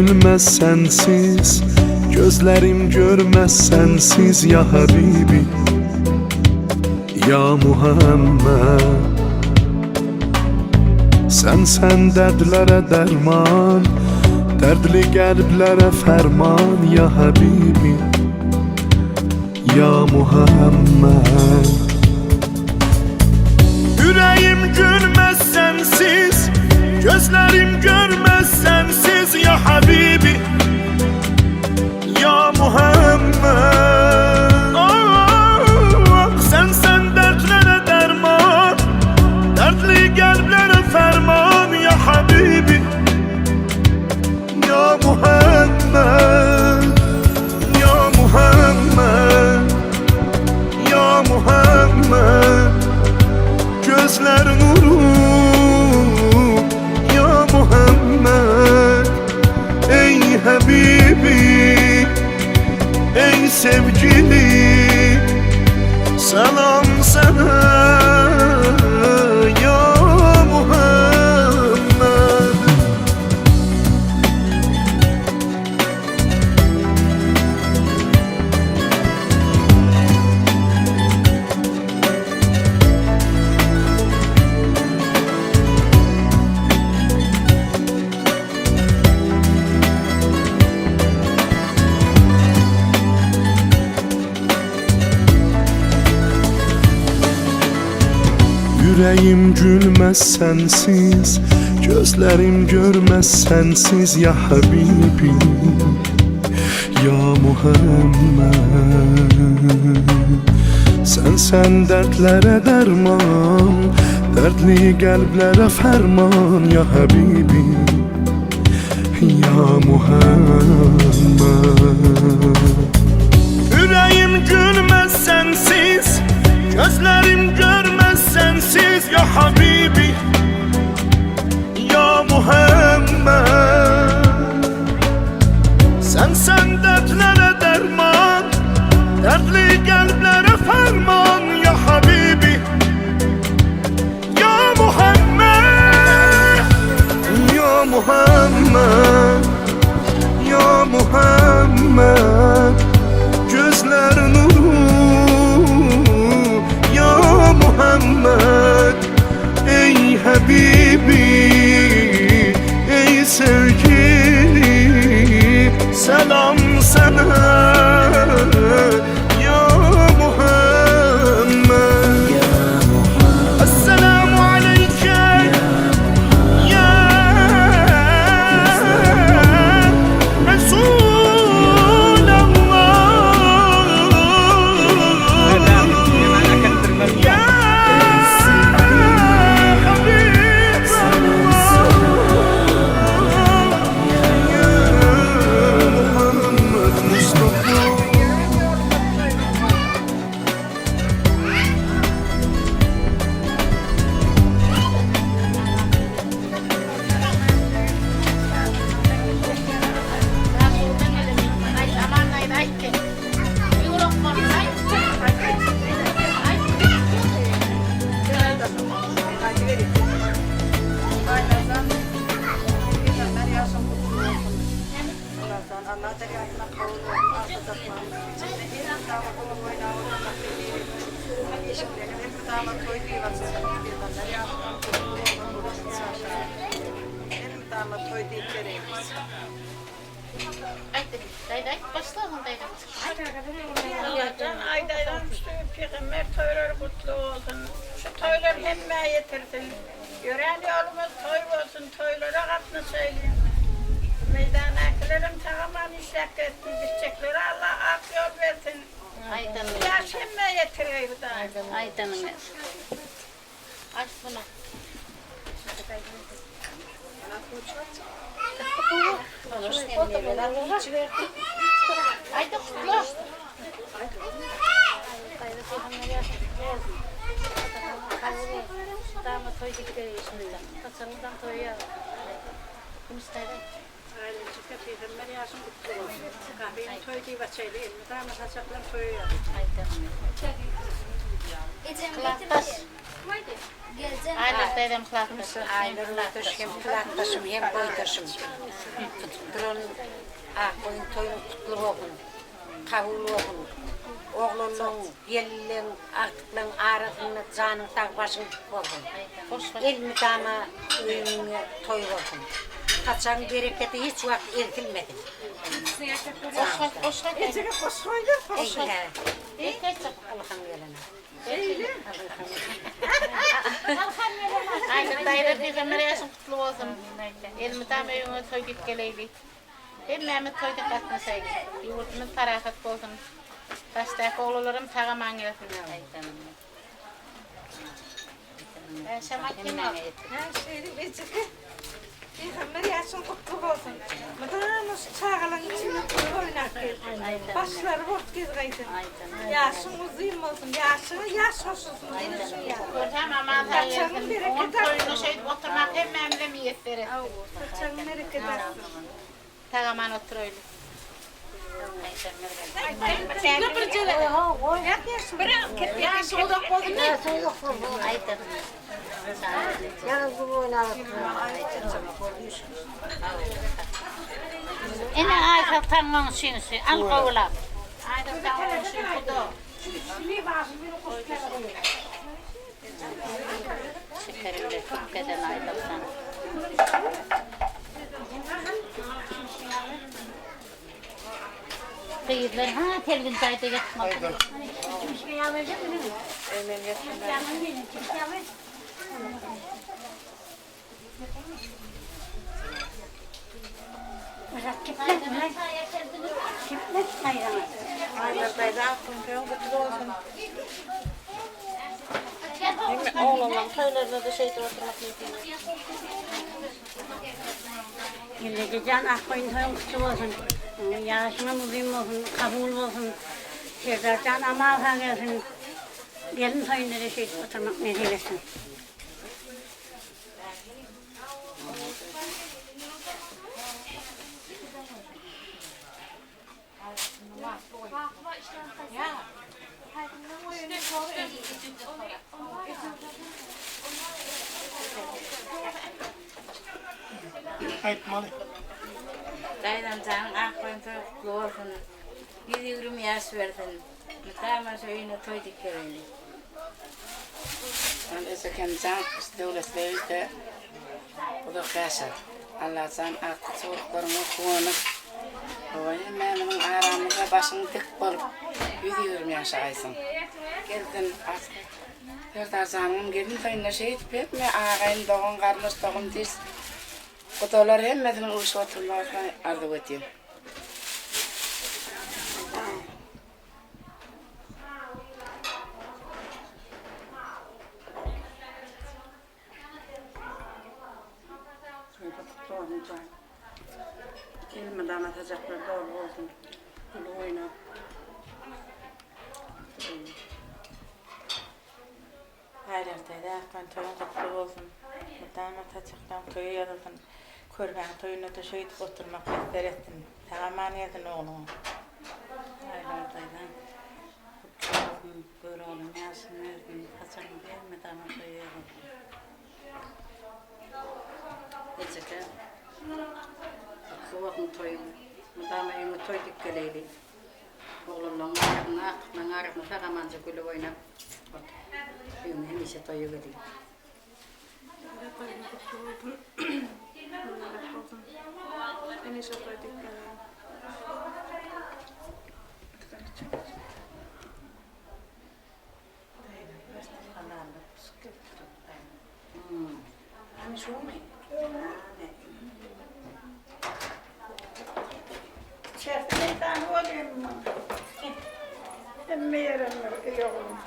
gülmez sensiz Gözlerim görmez sensiz ya Habibi Ya Muhammed Sen sen dertlere derman Dertli qəlblərə ferman Ya Habibi Ya Muhammed Yüreğim gülmez sensiz Gözlerim görmez sensiz Ya Habibi Ya Muhammed Ah, Sen sen dertlere derman Dertli kalplere ferman Ya Habibi Ya Muhammed Ya Muhammed Ya Muhammed Gözler nuru Ya Muhammed Ey Habibi Ey sevgili Selam sana Ya Muhammed Yüreğim gülmez sensiz Gözlerim görmez sensiz Ya Habibi Ya Muhammed Sen sen dertlere derman Dertli kalplere ferman Ya Habibi Ya Muhammed Yüreğim gülmez sensiz Gözlerim görmez sensiz Ya Habibi Ya Muhammed Sen sen dertlere derman Dertli kalplere ferman Ya Habibi Ya Muhammed Ya Muhammed Ya Muhammed Gözler nuru Ya Muhammed Ey Habibi Ey sevgili Selam sana Ya Muhammed Esselamu aleyke Ya Resulallah Ya Habiballah Ya Muhammed Mustafa Allah dergahına kabul olsun. Allah'tan aydaydan peygamber toylar kutlu olsun. Şu toylar hemme yetirsin. Gören yolumuz toy olsun, toylara katlaşayım. Meydana akilerim tamamen işlek etsin, biteceklere Allah ak yol versin. Yaş hemme yetiriyor da. Aydanın. Aç bunu. Ayda kutlu. Dama toy Kaçanından toya. Kumustayda. Ailecikte peygamber yaşın kutlu olsun. Kahvenin toy diye başlayalım. Damat saçaklar toyu Aydanın. Ecem Klapas. getir. Aýlar daýzam klasdaşym. Aýlar ugurdaş hem klasdaşym hem boýdaşym. Tutup duran Akboýun toýuň gutly bolsun. Kabul bolsun. Oglanlaň, gelinleň, agtyklaň arasynda janyň sag, başyň dik bolsun. Elmydama öýüňde toý bolsun. Saçagyň bereketi hiç wagt egsilmesin. Ylham gelene. Aýlar daýza pygamber ýaşyň gutly bolsun. Elmydama öýüňe toý diýip geleýli. Hemmämiz toýda gatnaşaýly. Ýurdumyz parahat bolsun. Daşdaky oglanlaram sag-aman gelsin. Şamat kim ol? Şeýdip ejeke Pygamber ýaşyň gutly bolsun. Mydama şu çagalaň içinde gülüp oýnap gez. Başlary bolup gez gaýdym. Ýaşyň uzyn bolsun. Ýaşyňa ýaş goşulsyn ene şu ýaly. Görseň aman sag Saçagyň gelsin. bereket Onuň toýuna artsyn. şeýdip oturmak hemmämize miýesser etsin. Saçagyň bereket artsyn. Sag aman oturaýly. Ene Aýsoltanyň şiňsi, al gowulap. Aýsoltanyň şiňsi Şekeri bile tükgeden Aýsoltan. Gyzlar ha telgin jaýda ýatmaly. Gelnejejan Akgoýun toýuň gutly bolsun. Ýaşyňam uzyn bolsun, kabul bolsun. Serdarjan aman sag gelsin. Gelin toýunda-da şeýdip oturmak nesip etsin. Aýtmaly. Daýzam janyň ak boýun toýy gutly bolsun. 120 ýaş bersin. Mydama şu öýüne toý dikbereli. Ol ejekem jan döwletli öýde uzak ýaşa. Allajan agtyk çowluklaryňa guwanyp, hawa hemmämiziň aramyzda başyň dik bolup 120 ýaşagaýsyň. Gelsin artyk Serdarjanyňam gelin toýunda şeýdip hemme agaýyn dogan garyndaş dogum diş gudalar hemmesiniň uşup oturmagyny arzuw edýän. Elmydama saçaklar doly bolsun. Gülüp oýnap. Aýlar täze akgan toýuň gutly bolsun. Mydama saçakdan toýa ýazylsyn. Körpäň toýunda-da şeýdip oturmak miýesser etsin. Sag-aman gelsin ogluň. Aýlar daýza gutly bolsun. Göroglyň ýaşyny bersin. Saçagyň elmydama toýa ýazylsyn. Ejeke gutly bolsun toýuň. Mydama öýüňe toý dik geleýli. Oglanlaryň arasynda, agtyklaryň arasynda sag-amanja gülüp oýnap otur. Öýüňe hemişe toýa geliň. Täze toýuň gutly bolsun. Mübärek bolsun. Hemişe toý dik geleýin. Çerti meýdany bolýar muň. Hemme ýerem bir öý oglum.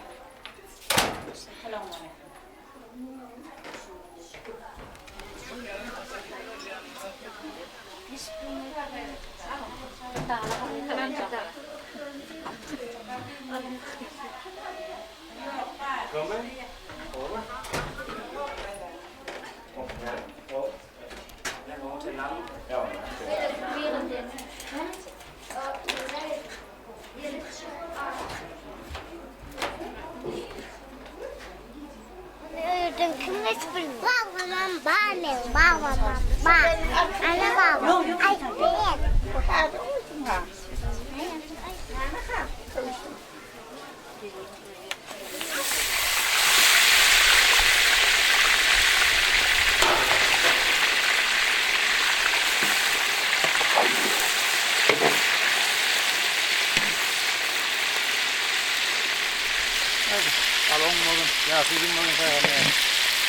Ýaşy uzyn bolsun Peygamber.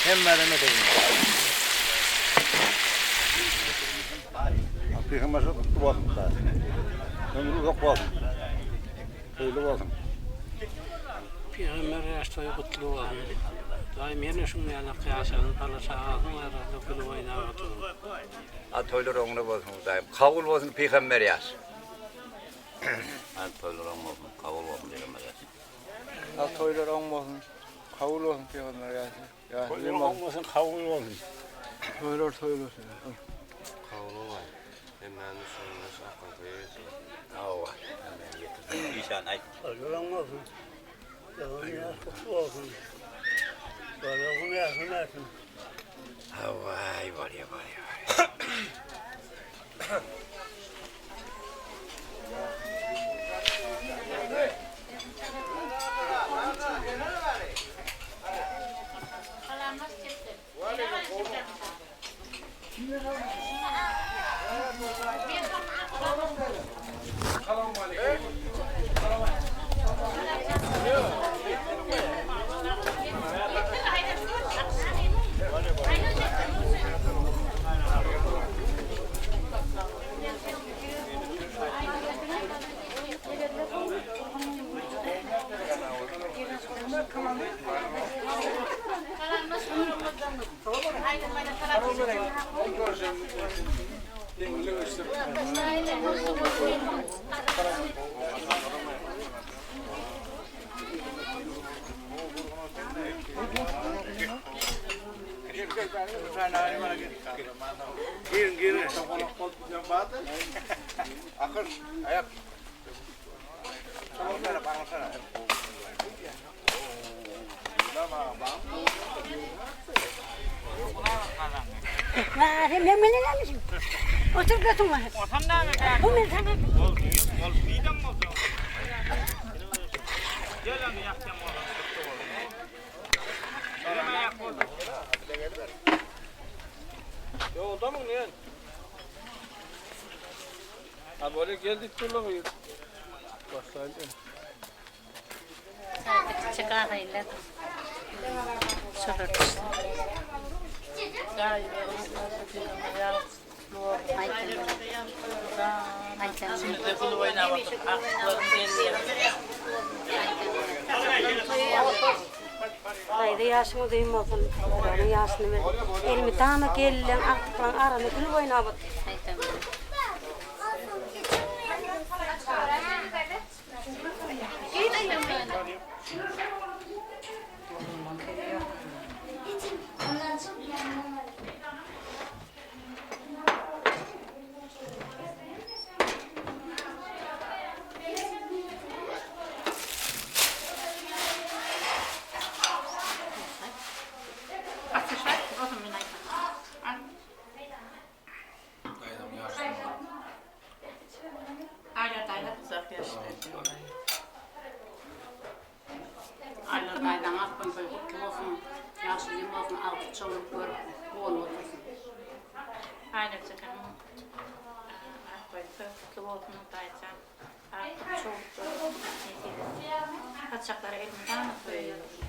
Hemmäden öterin. Peygamber kutlu bolsun. Ömrü uzak bolsun. Toýly bolsun. Pygamber ýaş toýy gutly bolsun. Daýym ýene şuň ýalak ýaşasyn bala çagasynyň arasynda gülüp oýnap otursyn. Al toýlar oňuna bolsun Hudaýym. Kabul bolsun Pygamber ýaş. Al toýlar oň bolsun, kabul bolsun Pygamber ýaşy. Al toýlar oň bolsun, kabul bolsun Pygamber ýaşy. Toýlar oň bolsun, kabul bolsun. Toýlar toý bolsun. Kabul bolsun. Hemmämiz şonda şakan toýa ýeteris. Hawa, hemmämiz ýetirsin. Işan aýt. Toýlar oň bolsun. Ýaş kutly bolsun. Toýlar ýaşyn bersin. Hawa, bolýa, bolýa. Girin girin. Akır ayak. Var, men men Otur götün var. Bu men sana. Yolda mı niye? Ha böyle geldik durla Başlayalım. Kiçik agaylar. Şolar düşdü. Daýza ýaşyň uzyn bolsun. Onuň ýaşyny ber. Elmydama gelinleň, agtyklaň arasynda gülüp oýnap otur. Aýlar daýzaň akgyn toýy gutly bolsun, ýagşy ýyl bolsun, agtyk çowluk görüp, guwanyp otursyn. Aýlar jekanyň akgyn toýy gutly bolsun daýyjan. Agtyk çowluk görüp, nesip etsin. Saçaklary elmydama toýa ýazylsyn.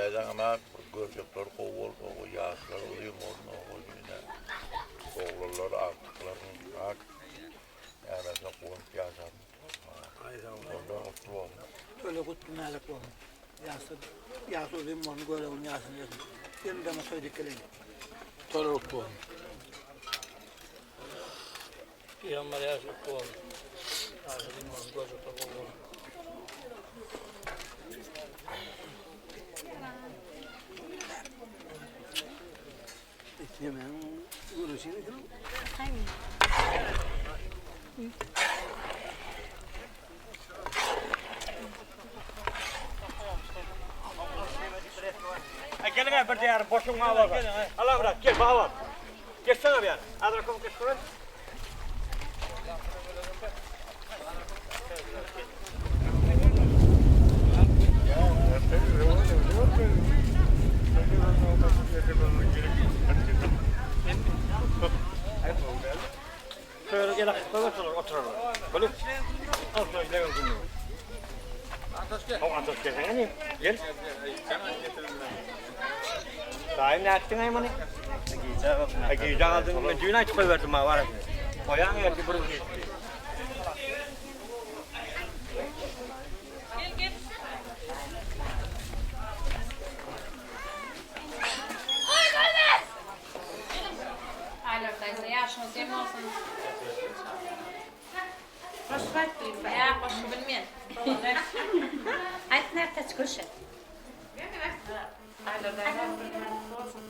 Daýzaňam-a görjekleri gowy bolsun, oba ýaşlary uzyn bolsun, oba ine oglanlar, agtyklaryň ak ýarasy guwanyp ýaşasyn. Toýlar gutly bolsun. Toýlar gutly mälik bolsun. Ýaşy ýaşy uzyn bolsun, göreginiň ýaşyny bersin. Elmydama toý dek geleýin. Toýlar gutly bolsun. Pygamber ýaşy gutly bolsun. Ýaşy uzyn bolsun, görjekler gowy bolsun. Geliň bir diýar boşuň mawa. Allah bırak gel baba. Geçsene bir yana. Azra kom geç koy. Şöyle gel oturalım oturalım. Böyle. Al şöyle gel günü. Antoş gel. Gel. Gel. Daýym nätdiň aý muny? Gije aldym. Men düýn aýtyp goýberdim maňa bar. Goýaň ertir bir gün. Gel gel. Aýlar daýza ýaşyňyz jem bolsun. Goşgy aýt bilýän. Ýa goşgy bilmeýän. Aýt Nartaç Gülşen. Aýlar daýza bolsun.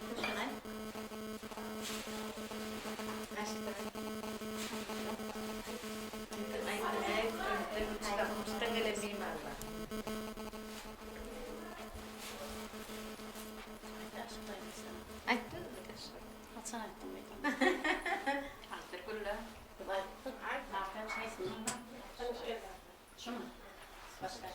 Gülşen aýt. Aýtdym. Haçan aýtdym meýdan? Aýtdyr Gülle. Şumy? Başga.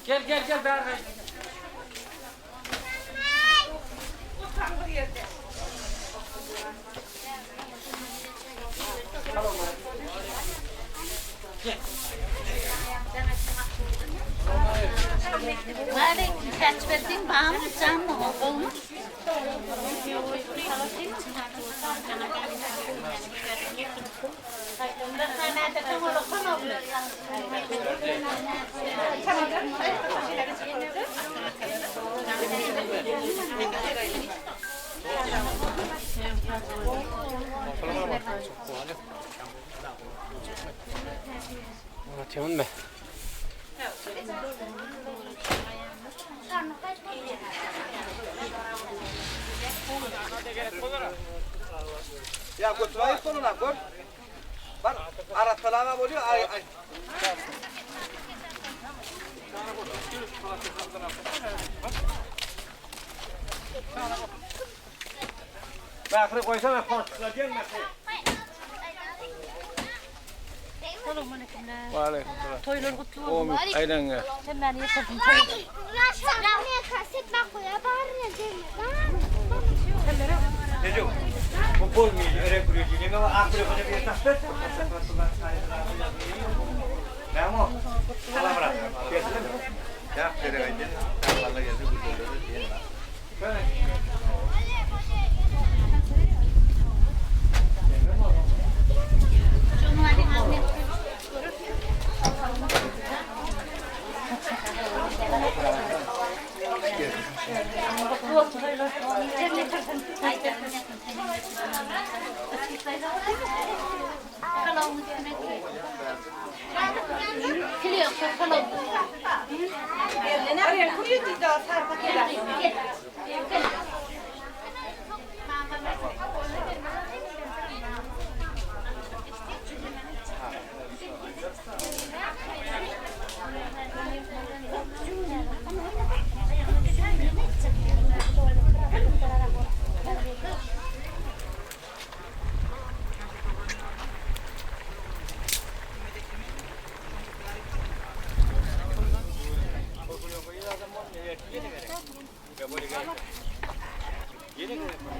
Gel gel gel bäri. Oturan bir ýerde. Waleýkim Täçberdiň barmy janmy gowmy. Atýan be. Ya götür sonuna gör. Bak arassalama bolýar. Ay ay. Mähri goýsana portla gel Mähri. Waleýkim salam. Toýlar gutly bolsun. Amin. Aýlanyň. Hemmäni ýetirsin toý. Nejo. Bu bolmaýar. Ere gürüji. Neme ahyry hoja bir taşlar. Näme? Salam bırak. Gelsin. Ya gerek aýdyn. Sağlarla geldi güzelleri diýen. Bilmem,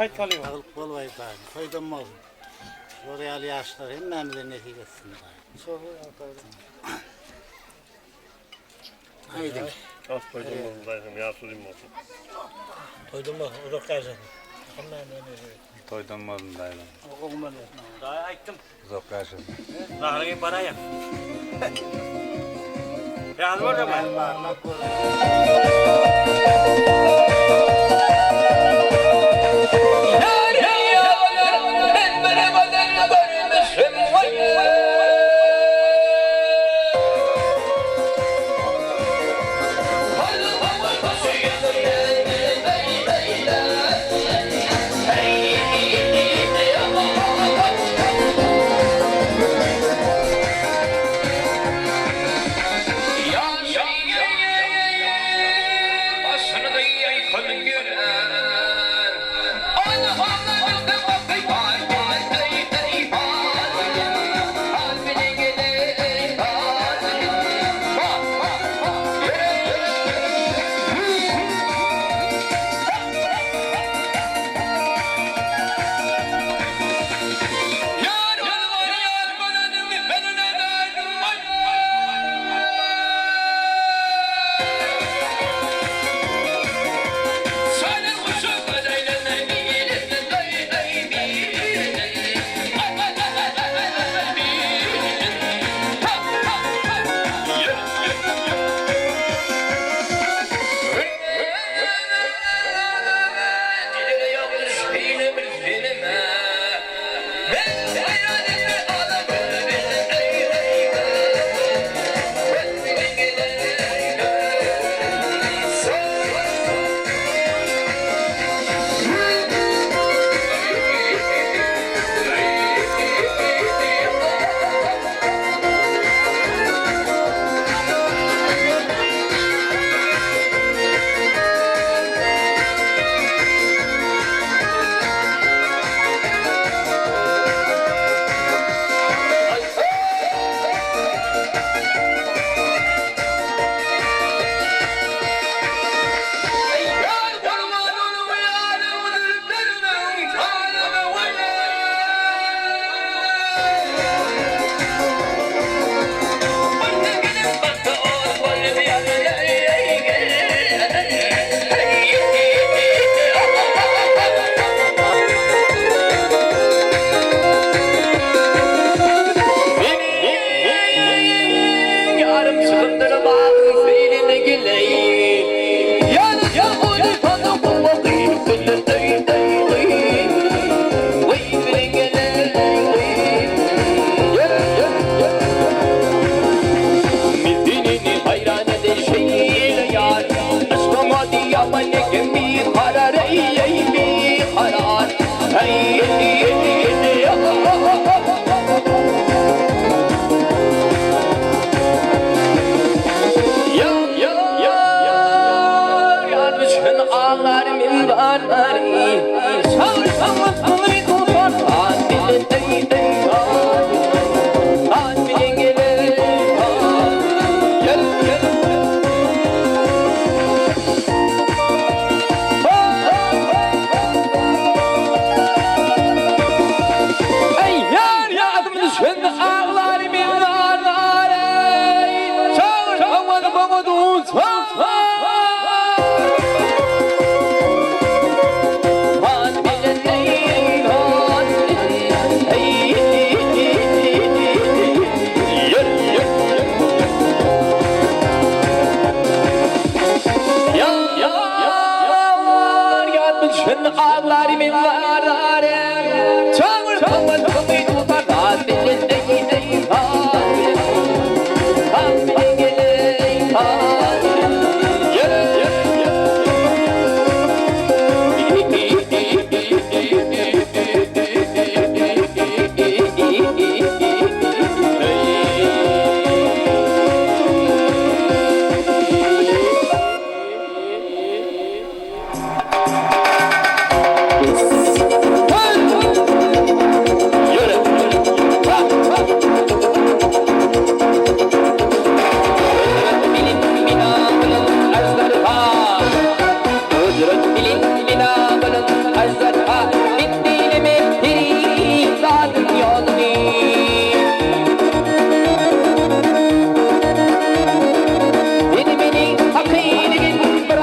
Aýtgalyň. Saglyk bolgaý daýym. Toýdan bolsun. Şular ýaly ýaşlar hemmämize nesip etsin daýym. Aýdyň. Ak toýdan bolsun daýym, ýaş uzyn bolsun. Toýdan bolsun, uzak ýaşasyn. Hemmämize nesip etsin. Toýdan bolsun daýym. Daýy aýtdym. Uzak ýaşasyn. Nahara gelip baraýaň. Ýaly bolýar.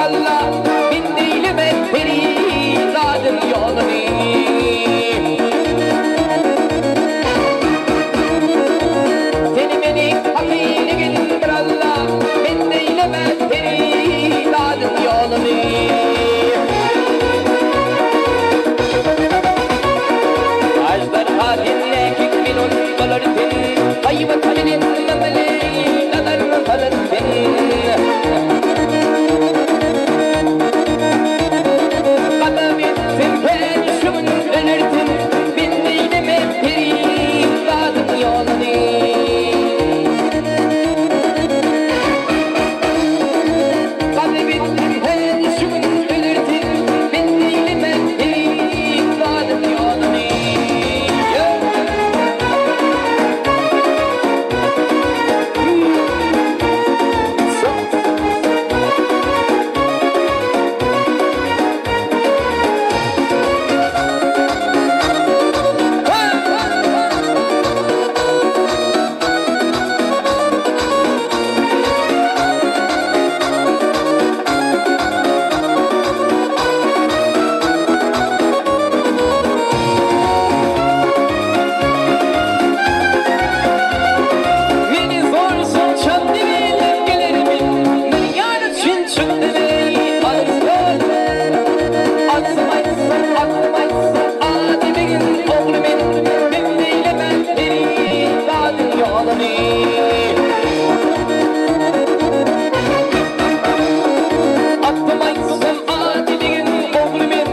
bir Alla, men neýleme perizadyň ýoluny. Seni meni hakyligin bir Alla, men neýleme perizadyň ýoluny. Aždarha sen näkik melun bolar sen, Haýbat bilen mamle nazar salar sen. Gazap etsem kän şu gün öler sen, Men neýleme perizadyň ýoluny. Gazap etsem kän şu gün öler sen, Men neýleme perizadyň ýoluny. Meni zorsun çandy bilen gelermin, Men ýar üçin çykdym eý alysdan. Atsam aýtsam, atsam aýtsam, Ady begiň ogly men, Men neýlemän perizadyň ýoluny. Atsam aýtsam, Ady begiň ogly men,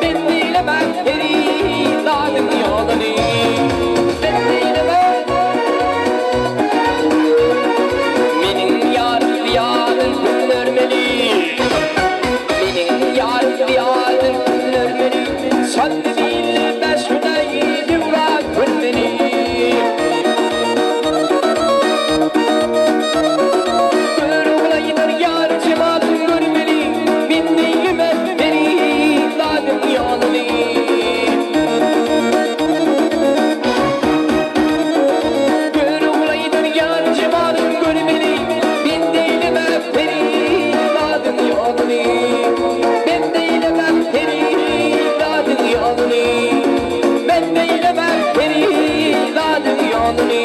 Men neýlemän perizadyň ýoluny. Men neýlemän. Meniň ýarym ýadyr günlermeli, Meniň ýarym ýadyr günlermeli, Şanly bil bäş günaýy döwran görmeli. Göroglaýydyr ýar jemalyn görmeli, Men neýlemän perizadyň ýoluny. Göroglaýydyr ýar jemalyn görmeli, Men neýlemän perizadyň ýoluny. Men neýlemän perizadyň ýoluny. Men neýlemän perizadyň ýoluny.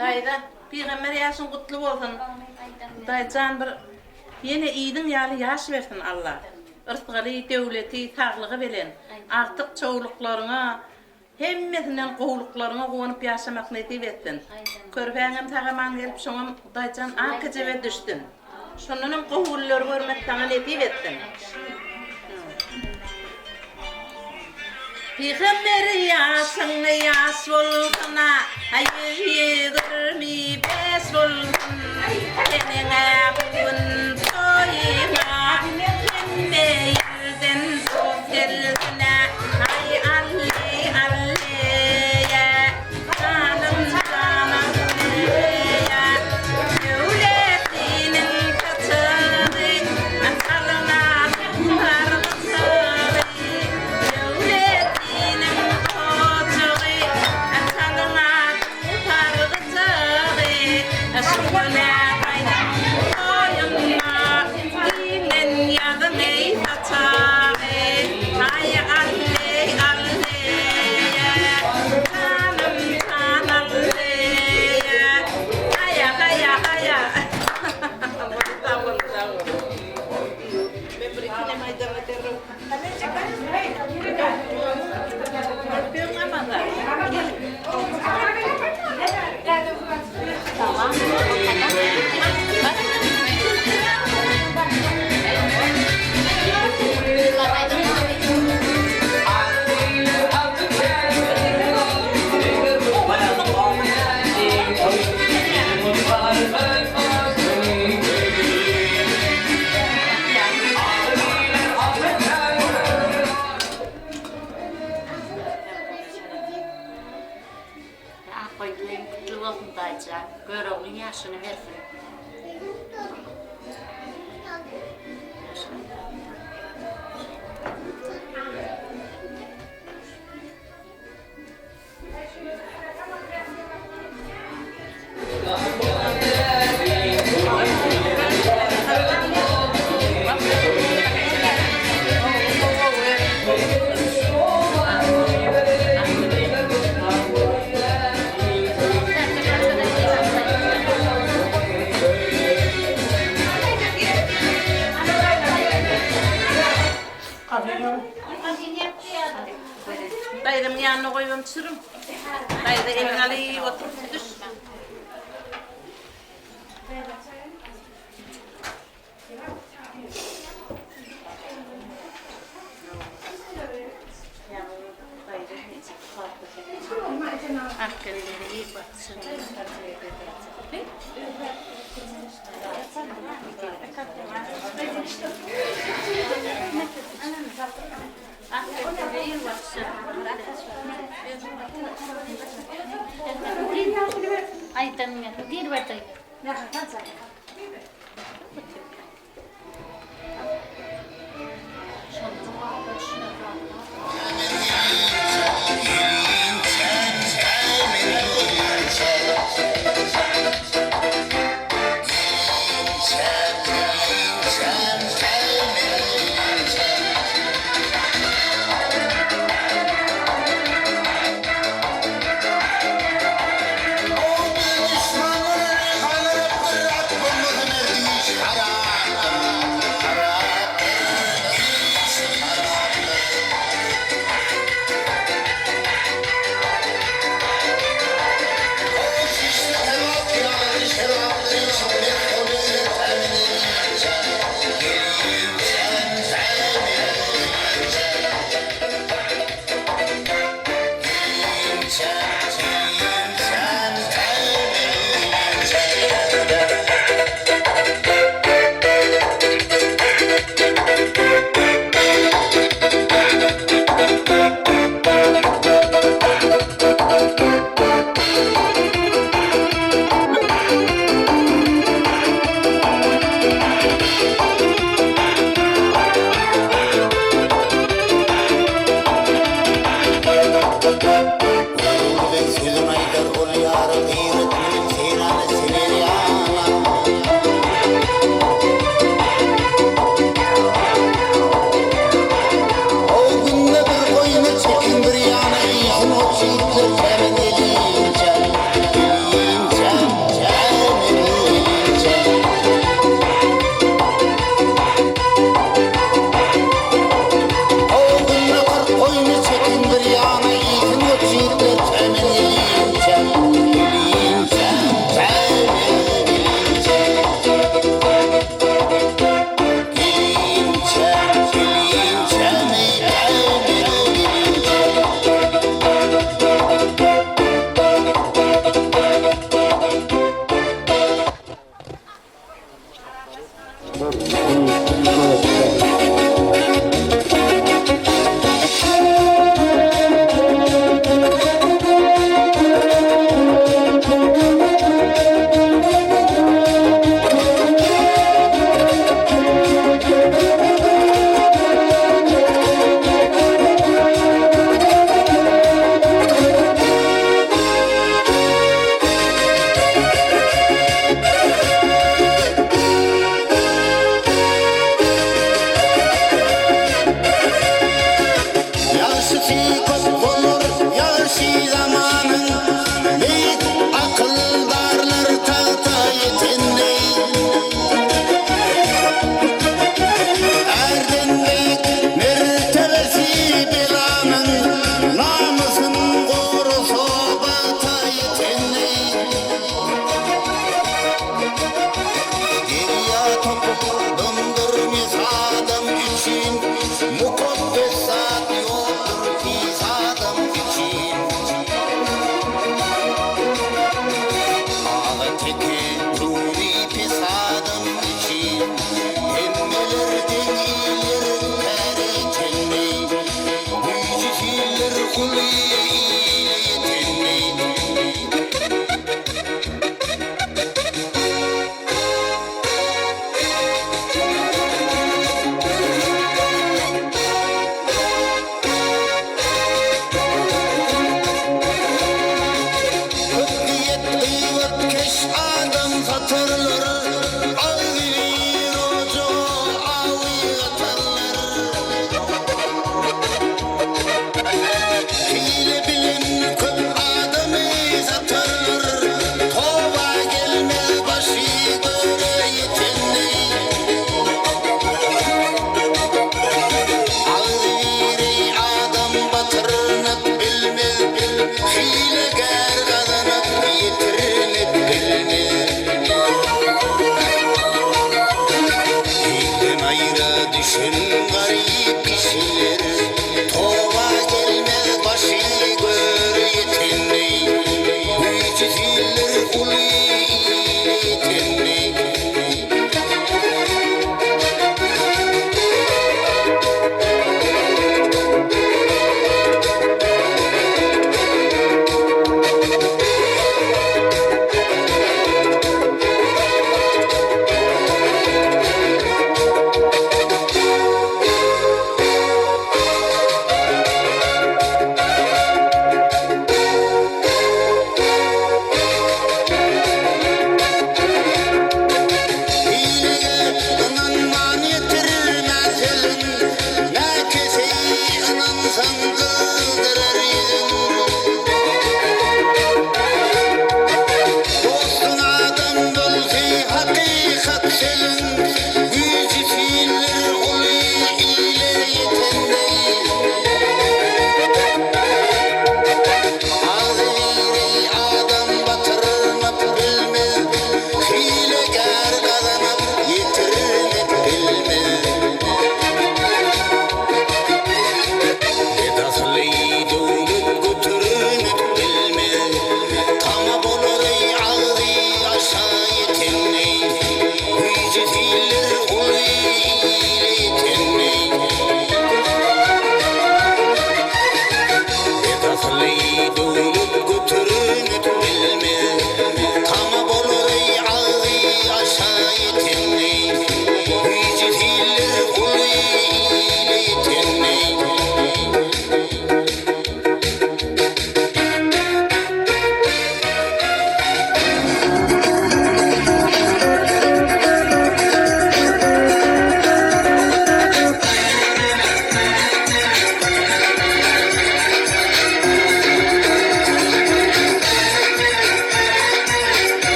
Daýza, pygamber ýaşyň gutly bolsun. Hudaýjan bir ýene yzyň ýaly ýaş bersin Alla. Yrsgaly, döwleti, saglygy bilen agtyk çowluklaryňa hemmesinden gowluklaryňa guwanyp ýaşamak nesip etsin. Körpäňem sag-aman gelip şoňam Hudaýjan ak kejebe düşsün. Şondanam gowy günleri görmek saňa nesip etsin. Pygamber ýaşyň ýaş bolsun-a, 125 bolsun. Seniň-ä bu gün toýuňa hemme ýerden dost gelsin-ä. AýAlly, Allyýa, janym, janym, Allyýa. Döwletiniň saçagy, çalyna çykar gyçagy. Döwletiniň ojagy, çalyna çykar gyçagy. Şu gün-ä gaýdan. Akgoýun toýuň gutly bolsun daýyjan. Göroglyň ýaşyny bersin. Daýzamyň ýanyna goýubam çürüm. Daýza eliňi alyp oturyp düş.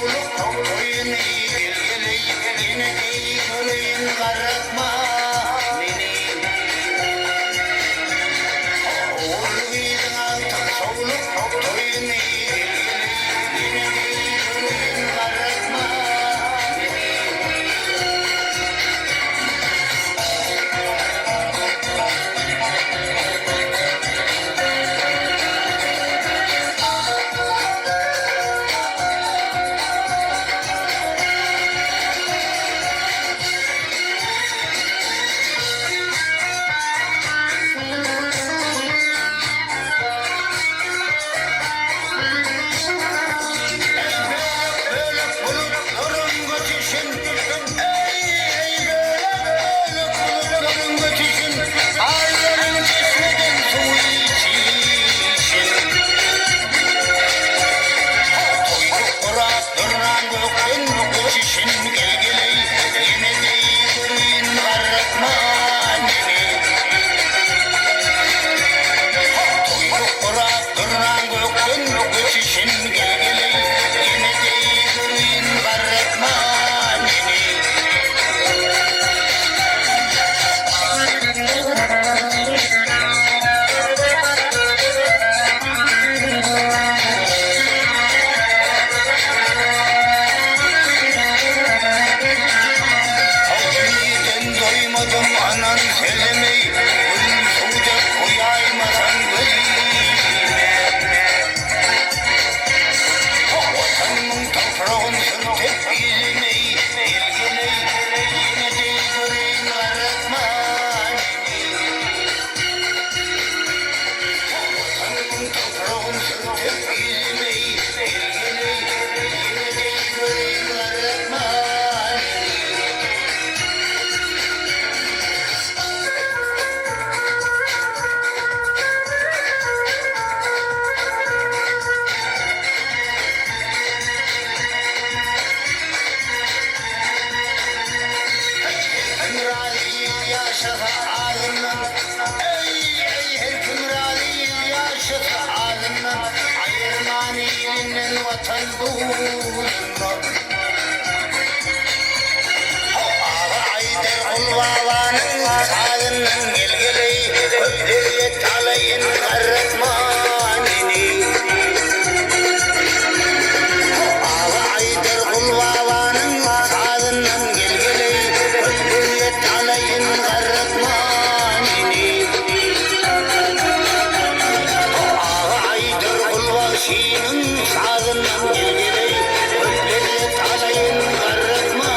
şowluk toýuny Gel-geleý, ýene-de göreýin garratma meni. Ogul gyzyň agtyk şowluk toýuny Gel-geleý, ýene-de göreýin garratma meni. Bölek bulutlaryň göçüşin, Eý, bölek-bölek bulutlaryň göçüşin, Aýlaryň çeşmeden suw içişin. Toýluk gurap durnan gökden göçüşin, Gel-geleý, ýene-de göreýin garratma meni. Toýluk gurap durnan gökden göçüşin, Gel-geleý, ýene-de göreýin garratma meni. Nirden doýmadym anan sözümi, Gül suwda goýaýmasaň gözüme. Watanymyň topragyn sürtüp ýüzümi, Gel-geleý, ýene-de göreýin garratma meni. Watanymyň topragyn sürtüp ýüzümi, Gel-geleý, ýene-de göreýin garratma meni. Her kim razy ýaşasa azyndan, Eý, her kim razy ýaşasa azyndan, Aýyrman ilinden Watan duzundan. Aga aýdar Gulbabanyň sazyndan, Gel-geleý, köp lezzet alaýyn, garratma meni. Aga aýdar Gulbabanyň sazyndan, Gel-geleý, köp lezzet alaýyn, garratma meni. Aga aýdar Gulbagşynyň sazyndan, Gel-geleý, köp lezzet alaýyn, garratma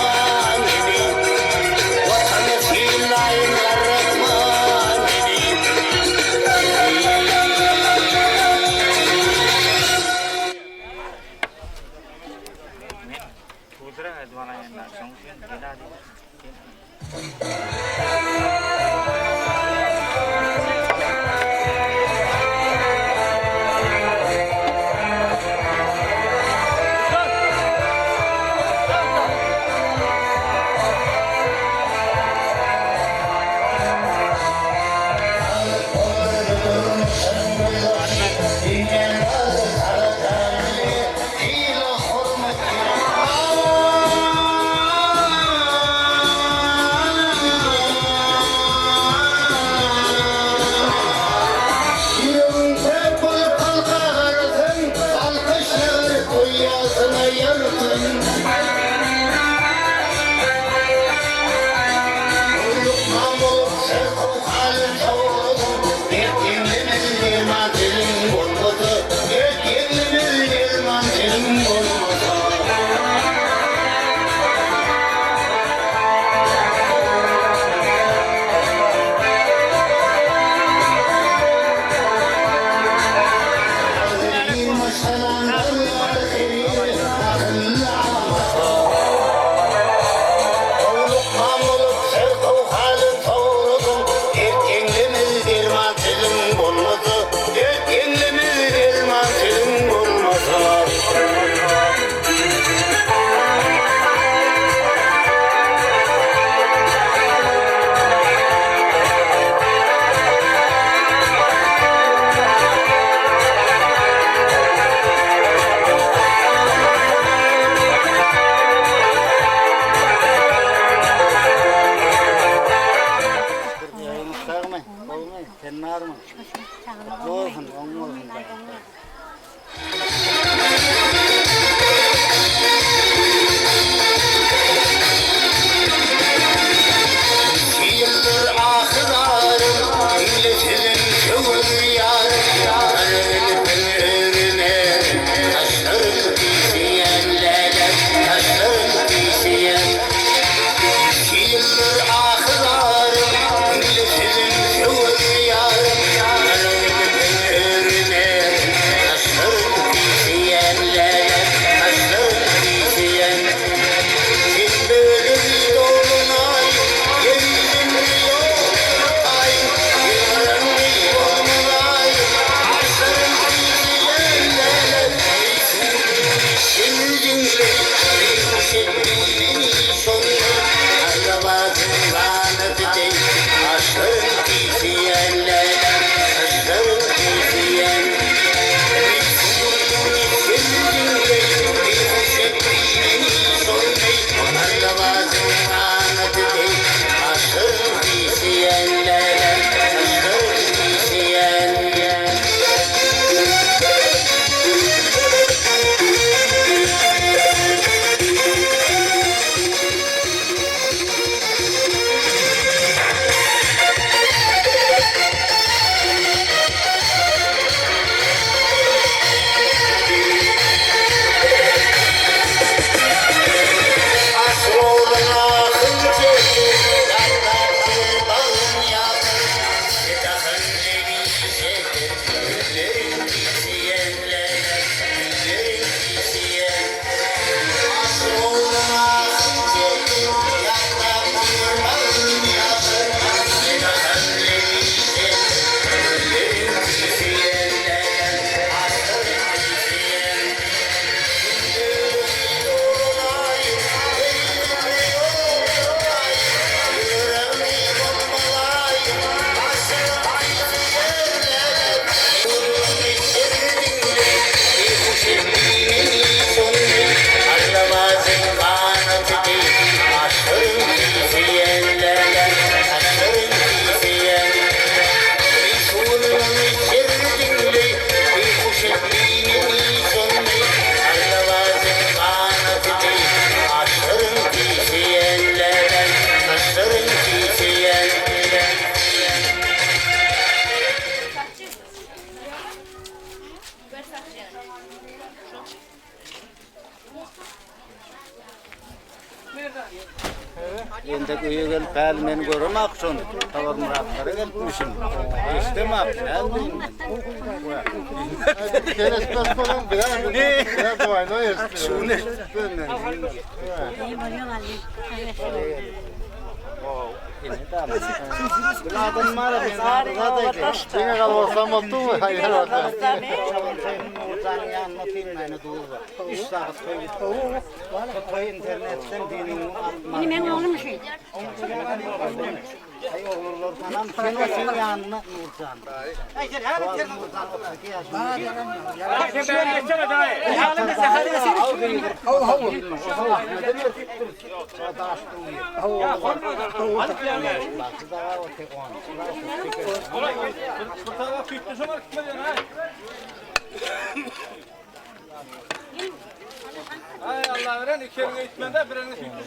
meni. Watany synlaýyn, garratma meni. Ýüregiň päk bolup halka garasaň, Alkyş ýagar toý-ýasyna ýalkyn. Lukman bolup serhow halyn sowladyň, Dert ýeňlemez derman seniň bolmasa, Dert ýeňlemez derman seniň bolmasa. Entek öýe gelip häli meni göremak şony. Saparmyratlara gelipmişim. Eşdemak, näme diýeyim men. Sen eşitmez bolan biraz biraz duayla eşittim. Şuny eşitdim men. Diňe galmasam boldy mı? Hayır oldu. Ini meň oglum şu. Ay Allah veren iki elini itmende bir elini sütlü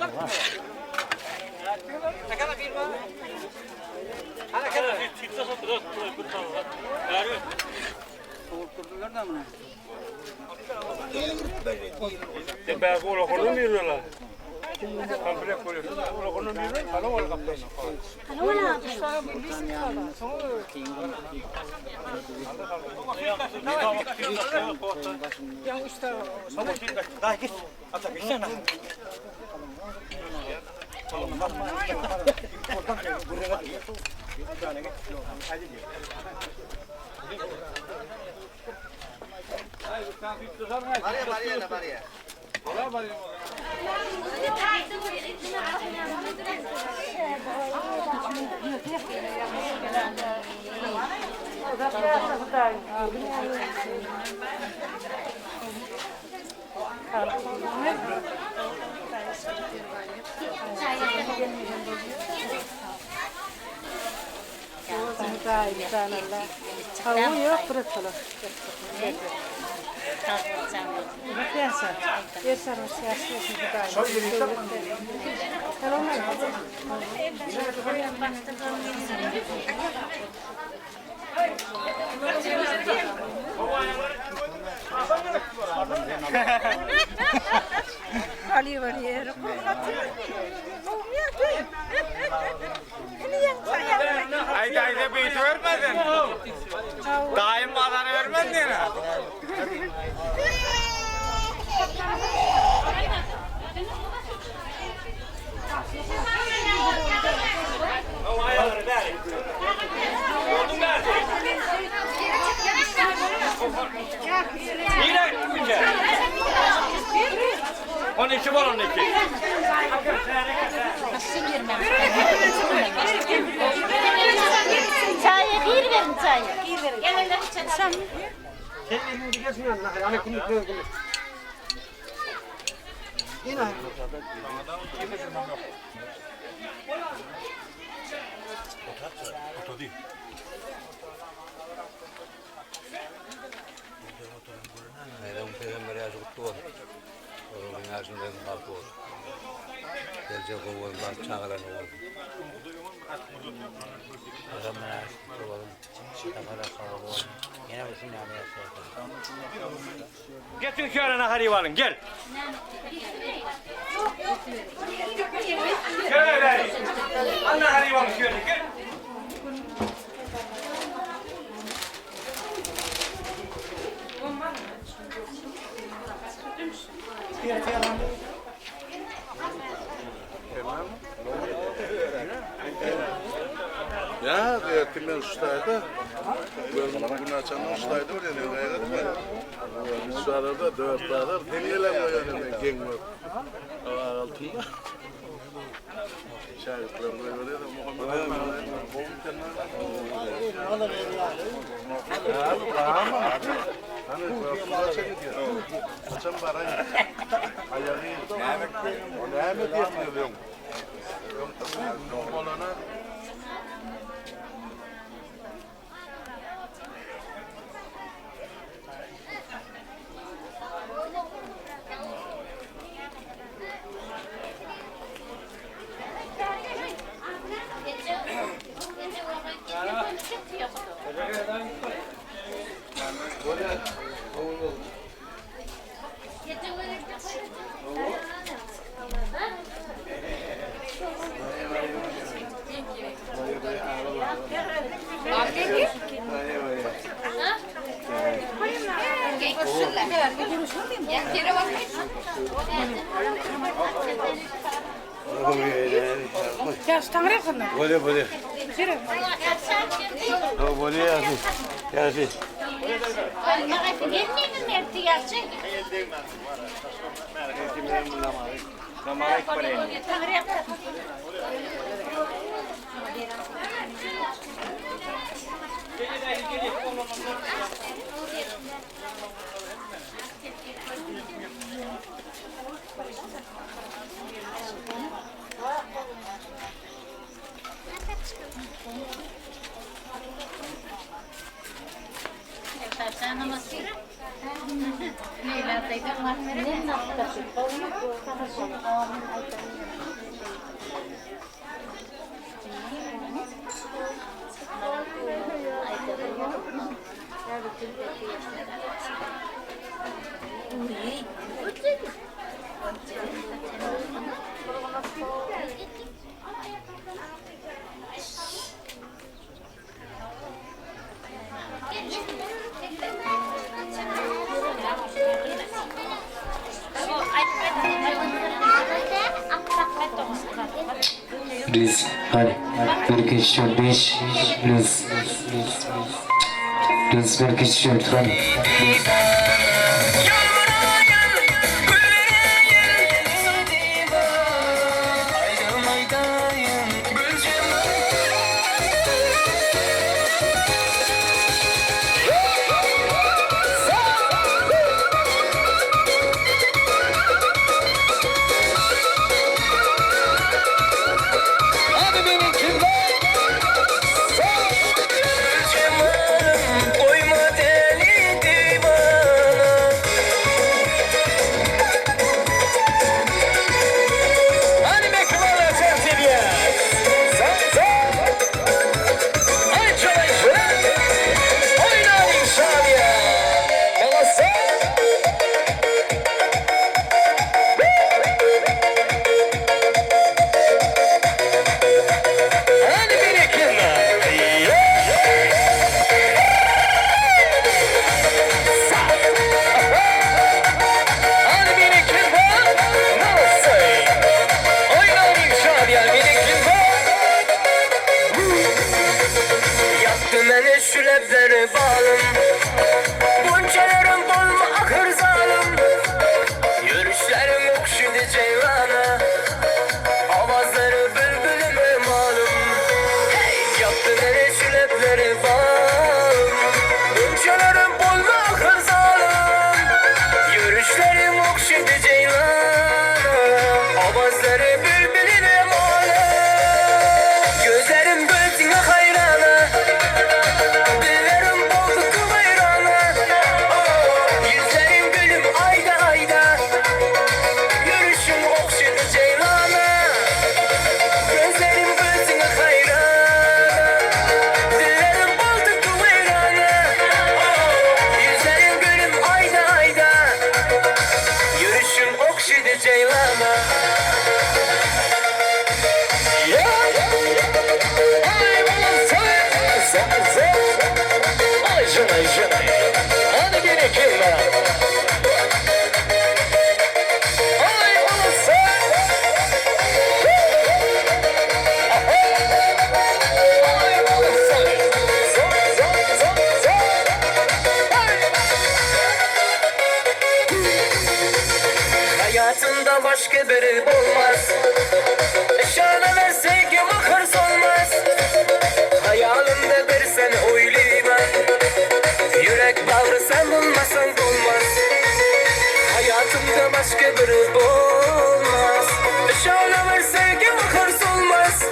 Haydi haydi bir vermedin. Daim madara vermedin ya. On iki var on iki. Çayı bir verin çayı. Gel Sen Sen elini gidersin yanına. Yani günlük günlük. Yine. Neden peygamber yaşı kutlu olsun. Oğlum yaşın dedim kalkı olsun. Gelecek oğul var, çağıran oğul. Peygamber yaşı kutlu olsun. Peygamber sağ olsun. Yine bütün yani Getir şu arana harivalın gel. Gel ver. Anna harivalın şöyle gel. Ya erkekler uçtaydı. Gün açanlar uçtaydı oraya gayret mi? Biz şu arada dört dağlar deneyelim o yönünden geng var. Altında. Şahitler böyle de Muhammed Hani barayım. Ayağı. O ne mi diyorsun? Olana Ýaş taňry ýakynda. Bolýar, bolýar. Ha, bolýar ýaşy. Ýaşy. Please, hadi. 1, 2, 3, 4, 5. Please. Please, 1, 2, 3, 4, hadi. Hadi beni kimler? Cemalım koyma deli divana. Hadi be kıvara sen seviye. Sen sen. Hadi çalay şöyle. Oyna inşallah. Bana sen. Hadi beni kırma. Hadi beni kırma. Nasıl? Oyna inşallah beni kırma. Yaktı beni şu lebleri bağlım. Goncalarım dolma akır zalim. Yürüyüşlerim okşudu ceylana. Avazları bülbülüme malum Hey! Yaptı beni şülepleri bağım Goncalarım bolma akır zalim Yürüyüşlerim okşudu ceylana Avazları bülbülüme malum Gözlerim gözüne hayrana Dillerim boldu kıvayrana Yüzlerim gülüm ayda ayda Yürüyüşüm okşudu ceylana Gözlerim gözüne hayrana Dillerim boldu kıvayrana Yüzlerim gülüm ayda ayda Yürüyüşüm okşudu ceylana Ya! Ay ulan sen, sen, sen. Ay canay canay. Hadi bir iki lan. Ay ulan sen. Ay ulan sen. Sen, sen, sen, sen. Hayatımda başka biri olmaz. Eşana versek hırs olmaz. Hayalimde bir sen oylayman. Yürek bağrı sen bulmasan olmaz. Hayatımda başka biri olmaz. Eşana versek hırs olmaz.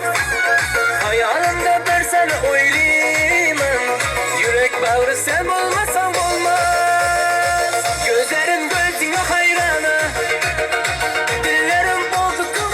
Hayalimde bir sen oylayman. Yürek bağrı sen olmasan olmaz. Gözlerim gözüne hayrana. Dillerim bozuk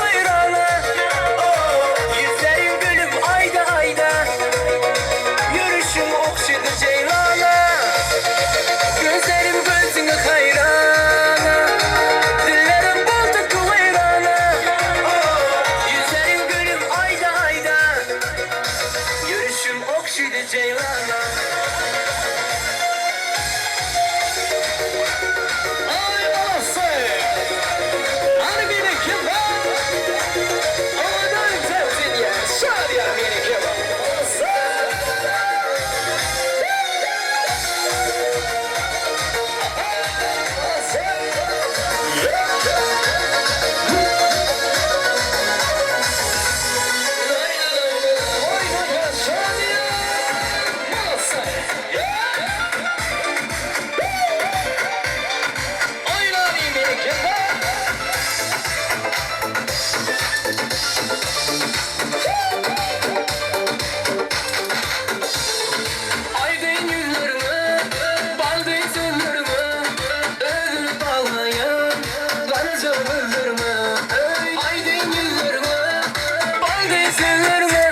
sözleriňe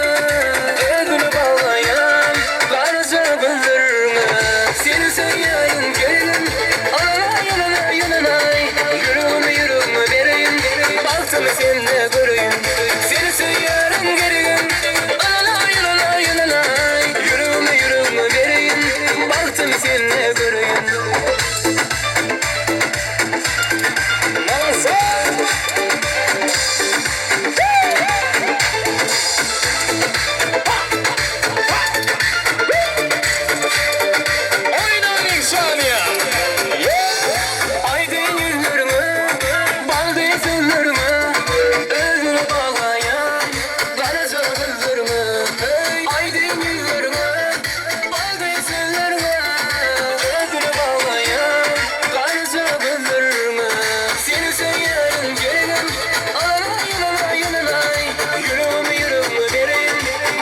Özüni baglaýan garaja gözleriňe Seni söýýärin geregim Alalaý alalaý alalaý Ýüregimi ýüregiňe bereýin Bagtymy sende göreýin Seni söýýärin geregim Alalaý alalaý alalaý Ýüregimi ýüregiňe bereýin Bagtymy sende göreýin. Aýdyn ýüzleriňe, bal deý sözleriňe, Özüne baglaýan garaja gözleriňe. Aýdyn ýüzleriňe, bal deý sözleriňe, Özüne baglaýan garaja gözleriňe. Seni söýýärin geregim, Alalaý, alalaý, alalaý, Ýüregimi ýüregiňe bereýin,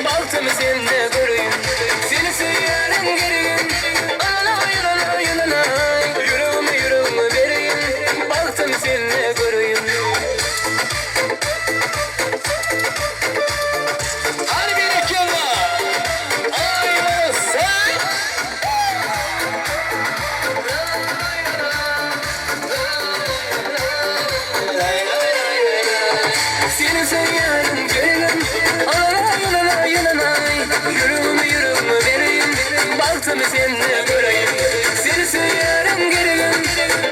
Bagtymy sende göreýin. Seni söýýärin geregim, Alalaý, alalaý, alalaý, Ýüregimi ýüregiňe bereýin, Bagtymy sende göreýin. Hany berekella! Aý sen! Seni söýýärin geregim, Alalaý, alalaý, alalaý, Ýüregimi ýüregiňe bereýin, Bagtymy sende göreýin. Seni söýýärin geregim,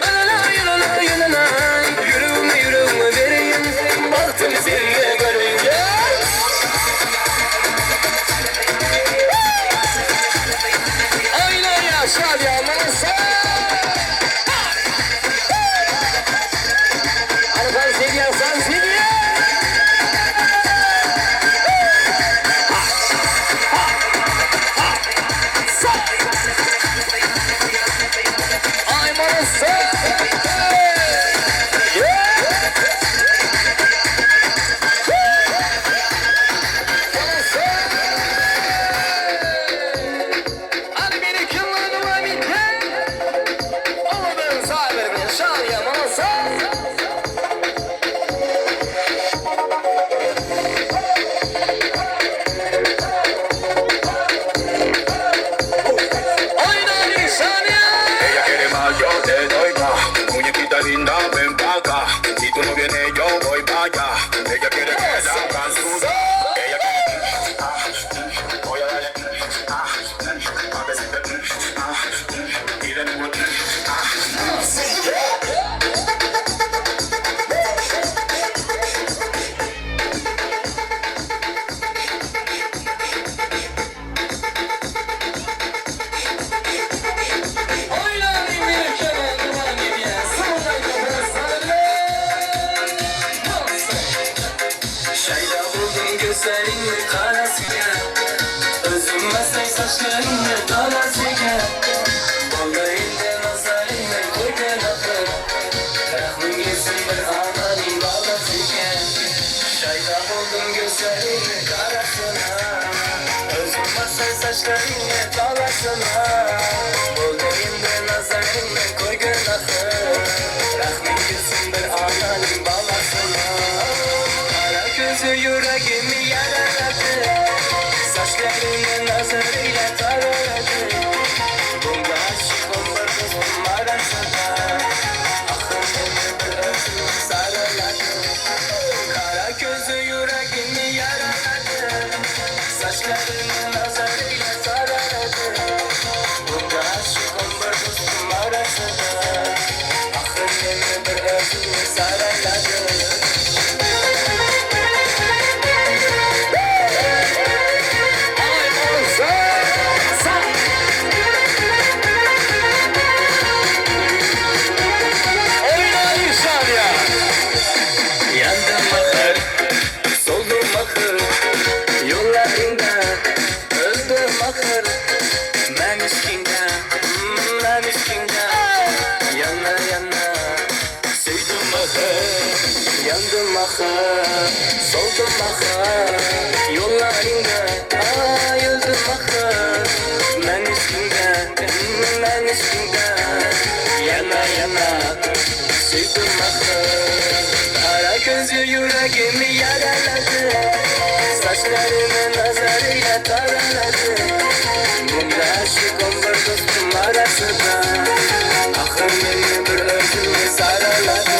Alalaý, alalaý, alalaý, Ýüregimi ýüregiňe bereýin, Bagtymy sende göreýin. Oýna ýa Şadyýan sen! Hany tans edýän, tans edýän! Aý mana sen! Hadi berekella dowam edýän! Owadan Sabyr bilen Şadyýan mana sen! Oýna Şadyýan! Ella quiere más, yo te doy más. Muñequita linda, ven pa' acá. Si tú no vienes, yo voy pa' allá. Ella quiere que la hagan sudar. Ella quiere, ah, voy a darle, ah, pa' que se te, ah, y de nuevo, ah. Oýna berekella dowam edýän! Sumurlaý sana Şayda buldum gözleriňi garasıga Özüm masay saçlaryňy dalasıga Boldy indi nazaryňy koýgan ahyr Rahmyň gelsin bir ananyň balasyga Şayda buldum gözleriňi garasyna Özüm masay saçlaryňy dalasına Boldy indi nazaryňy koýgan ahyr Rahmyň gelsin bir ananyň balasyna Kara gözü yüreğimi yaraladı Saçlarını nazarıyla taraladı Bunga aşıkım bir dostum arasında Ahır beni bir özüm sarıladı Kara gözü yüreğimi yaraladı Saçlarını nazarıyla taraladı Bunga aşıkım bir dostum arasında Ahır beni bir özüm sarıladı. Oýna Şadyýan! Yandım ahır, soldum ahır Yollarında öldüm ahır Men üstünde, men üstünde Yana yana söydüm ahır Yandım ahır, soldum ahır Yollarında ay öldüm ahır Men üstünde, men üstünde Yana yana söydüm ahır Kara gözü yüreğimi yaraladı. Saçlaryny nazarıyla taraladı Bunga aşık on bir dostum arasında Ahır meni bir özüme saraladı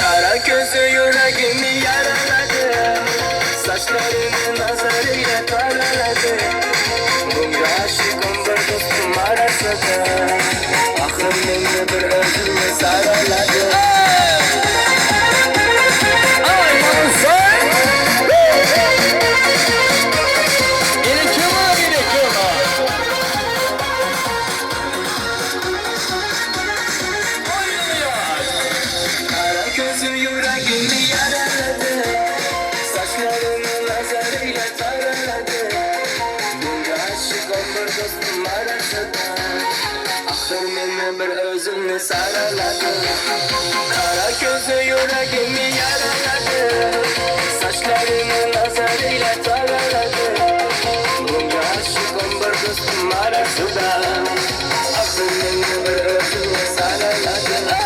Kara gözü yüreğimi yaraladı Saçlarını nazarıyla taraladı Bunga aşık on bir dostum arasında Ahır meni bir özüme saraladı Kara gözü yüreğimi yaraladı Saçlarını nazarıyla taraladı Bunca aşık olur dostum arasında Ahır meni bir özümni saraladı Kara gözü yüreğimi yaraladı Saçlarını nazarıyla taraladı Bunca aşık olur dostum arasında Ahır meni bir özümni saraladı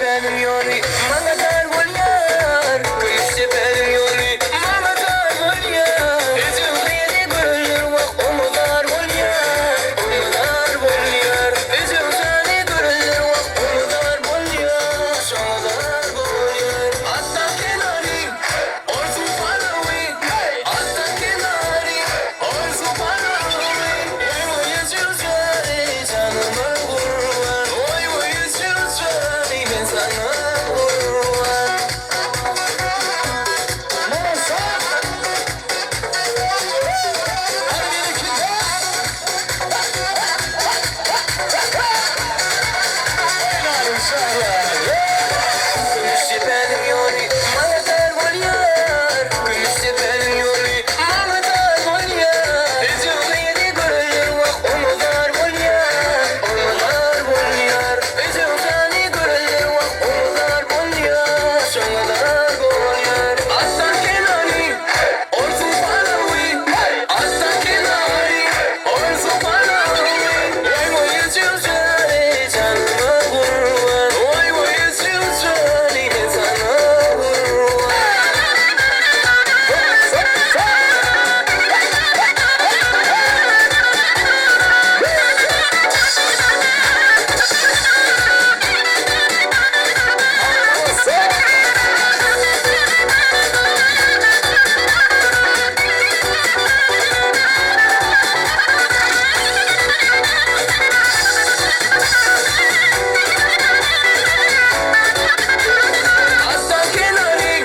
depäniň ýoly maňa dar bolýar Kümüş depäniň ýoly maňa dar bolýar Ejem gyzy görenler wah oňa zar bolýar Oňa zar bolýar Ejem jany görenler wah oňa zar bolýar Şoňa zar bolýar Atda kenary Orsu palawy Atda kenary Orsu palawy Oý oý ejem jany janyma gurban Oý oý ejem jany men saňa gurban Kümüş depäniň ýoly maňa dar bolýar Kümüş depäniň ýoly maňa dar bolýar Ejem gyzy görenler wah oňa zar bolýar Oňa zar bolýar Ejem jany görenler wah oňa zar bolýar Şoňa zar bolýar Atdan kenary Orsu palawy Atdan kenary Orsu palawy Oý oý ejem jany janyma gurban Oý oý ejem jany men saňa gurban. Atdan kenary,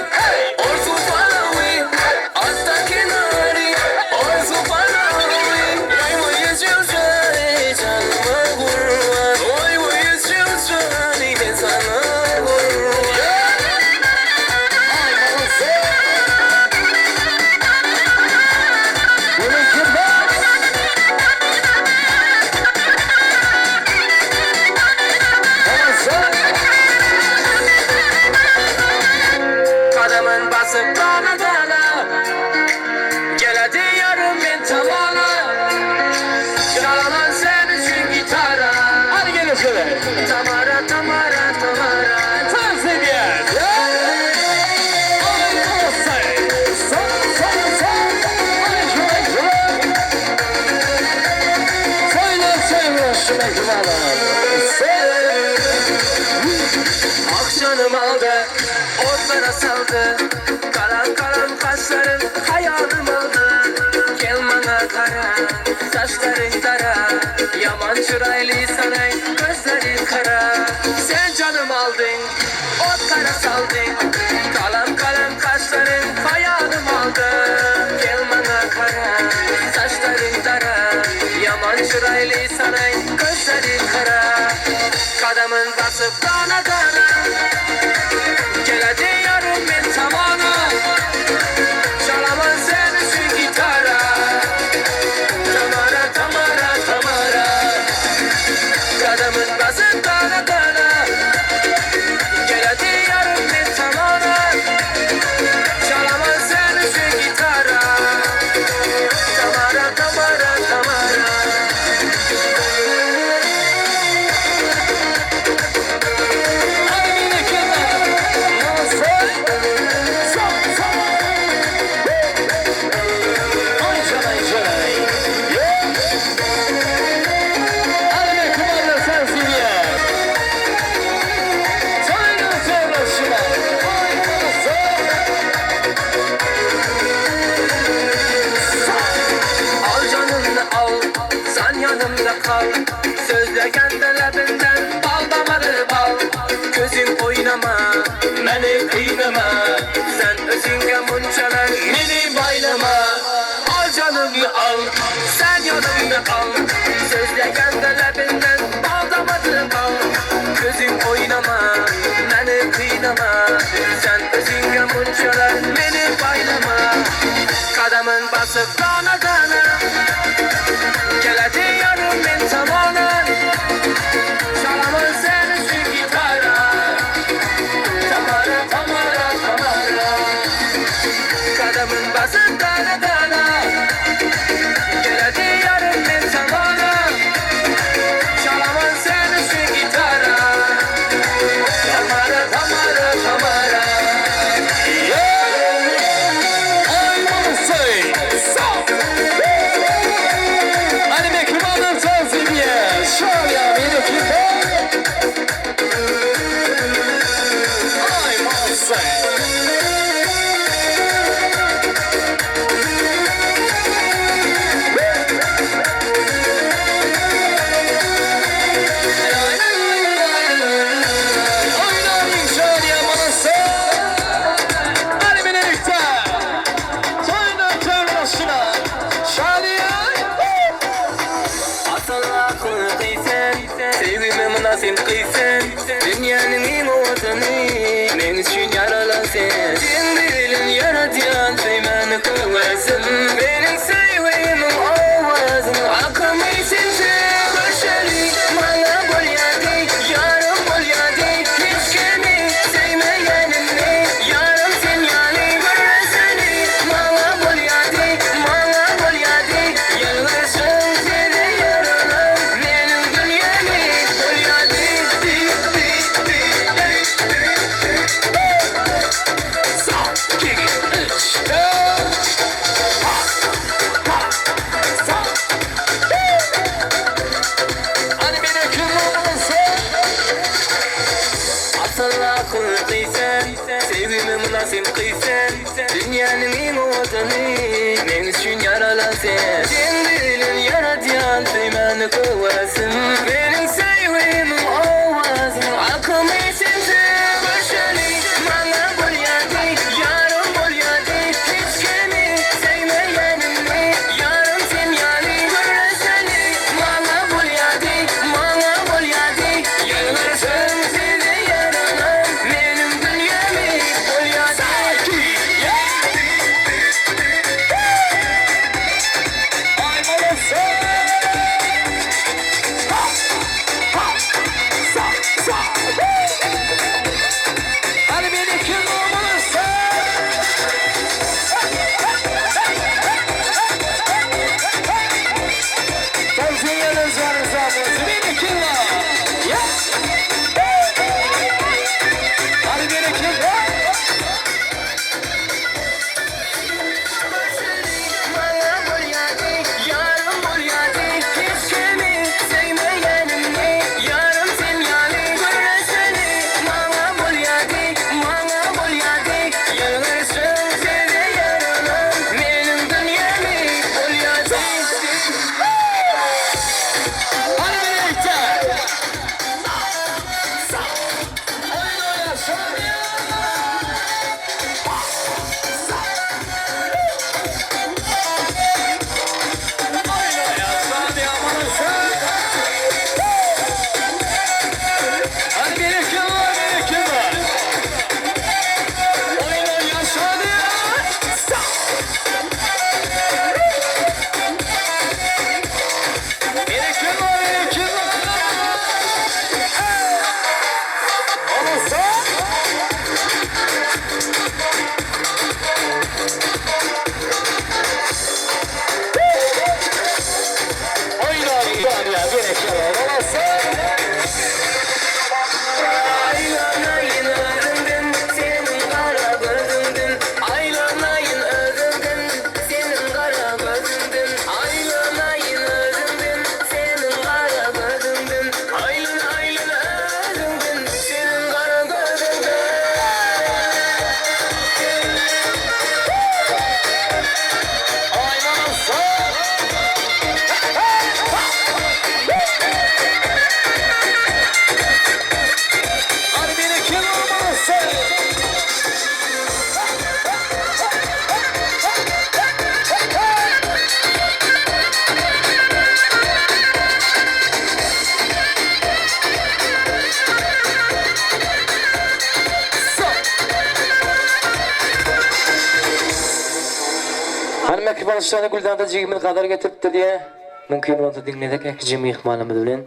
orsu palawy Atdan kenary, orsu palawy Oý oý ejem jany janyma gurban Oý oý ejem jany men saňa gurban Gadamyn basyp dana-dana Geledi ýarym men tamana Çalaman sen üçin gitara Hadi gelin şöyle Tamara Tamara Tamara Tans edýäs Akşanım aldı, otlara saldı Kalan kalan kaşların hayalım aldı Gel bana kara, saçların tara Yaman çıraylı sanay, gözlerin kara Sen canım aldın, otlara saldın Kalan kalan kaşların hayalım aldı Gel bana kara, saçların tara Yaman çıraylı sanay, gözlerin kara Kadamın basıp dana dana Geledi yarım men tamana Çalaman sen üçün gitara Tamara Tamara Tamara Kadamın basıp dana dana Geledi yarım men tamana Çalaman sen üçün gitara Tamara Tamara Tamara Al canını al, sen yanımda kal Sözlegen de lebinden bal damarı bal Gözün oynama, beni kıynama Sen özünge munçalar beni baylama Al canını al, sen yanımda kal Sözlegen de lebinden bal damarı bal Gözün oynama, beni kıynama Sen özünge munçalar beni baylama Kadamın basıp dana dana Geledi yarım men tamana Çalaman sen üçün gitara Tamara Tamara Tamara Kadamın basıp dana dana Geledi yarım men tamana Çalaman sen üçün gitara Tamara mynasyp gyz sen Dünýäniň iň owadany Meň üçin ýaralan sen Seň bilen ýaradýan söýmäni höwesim Meniň söýgimiň owazynyň akymy sensiň Görşeli maňa bolýady Ýarym bolýady Hiç kimi söýmeýänimi Ýarym sen ýaly Görşeli maňa bolýady Maňa bolýady Ýylgyrşyň size ýaralan Meniň dünýämi bolýady Söýgime mynasyp gyz sen Dünýäniň iň owadany Meň üçin ýaralan sen Seň bilen ýaradýan söýmäni höwesim Meniň söýgimiň owazynyň akymy sensiň Görşeli maňa bolýady Ýarym bolýady Hiç kimi söýmeýänimi Ýarym sen ýaly Görşeli maňa bolýady Maňa bolýady Ýylgyrşyň size ýaralan Meniň dünýämi bolýady. Maňa bolýady, ýarym bolýady, Hiç kimi söýmeýänimi, ýarym sen ýaly Gürleşeli, maňa bolýady, maňa bolýady, Ýylgyrşyň size ýaralan, meniň dünýämi bolýady. Aýlanaýyn özüňden, seniň gara gözüňden Aýlanaýyn özüňden, seniň gara gözüňden Aýlanaýyn özüňden, seniň gara gözüňden Aýlan aýlan özüňden, seniň gara gözüňden Hany mähriban şany Güldanda jigimiz gazal getiripdir diýä. Mümkin bolsa diňlesek ählije myhmanymyz bilen.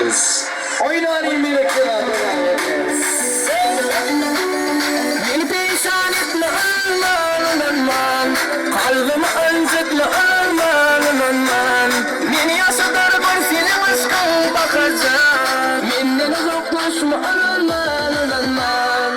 Oýnalyň berekella. Meni perişan etme aman aman Kalbymy ynjytma aman aman Meni ýaşadar bir seniň yşkyň Baharjan Menden uzaklaşma aman aman.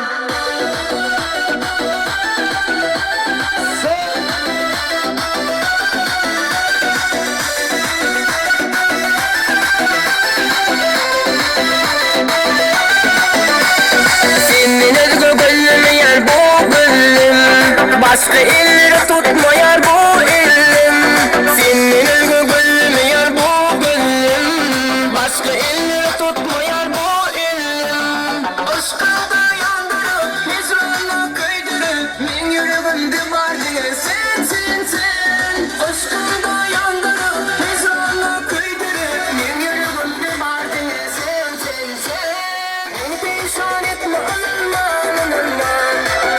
Senden özge gözlemeýär bu gözlim, Başga elleri tutmaýar bu elim. Senden özge gözlemeýär bu gözlim, Başga elleri tutmaýar bu elim. Yşkyňda ýandyryp, hijranda köýdürip, Meň ýüregimde bar diňe sen, sen, sen. Yşkyňda ýandyryp, hijranda köýdürip, Meň ýüregimde bar diňe sen, sen, sen. Meni perişan etme, ynanman, ynanman.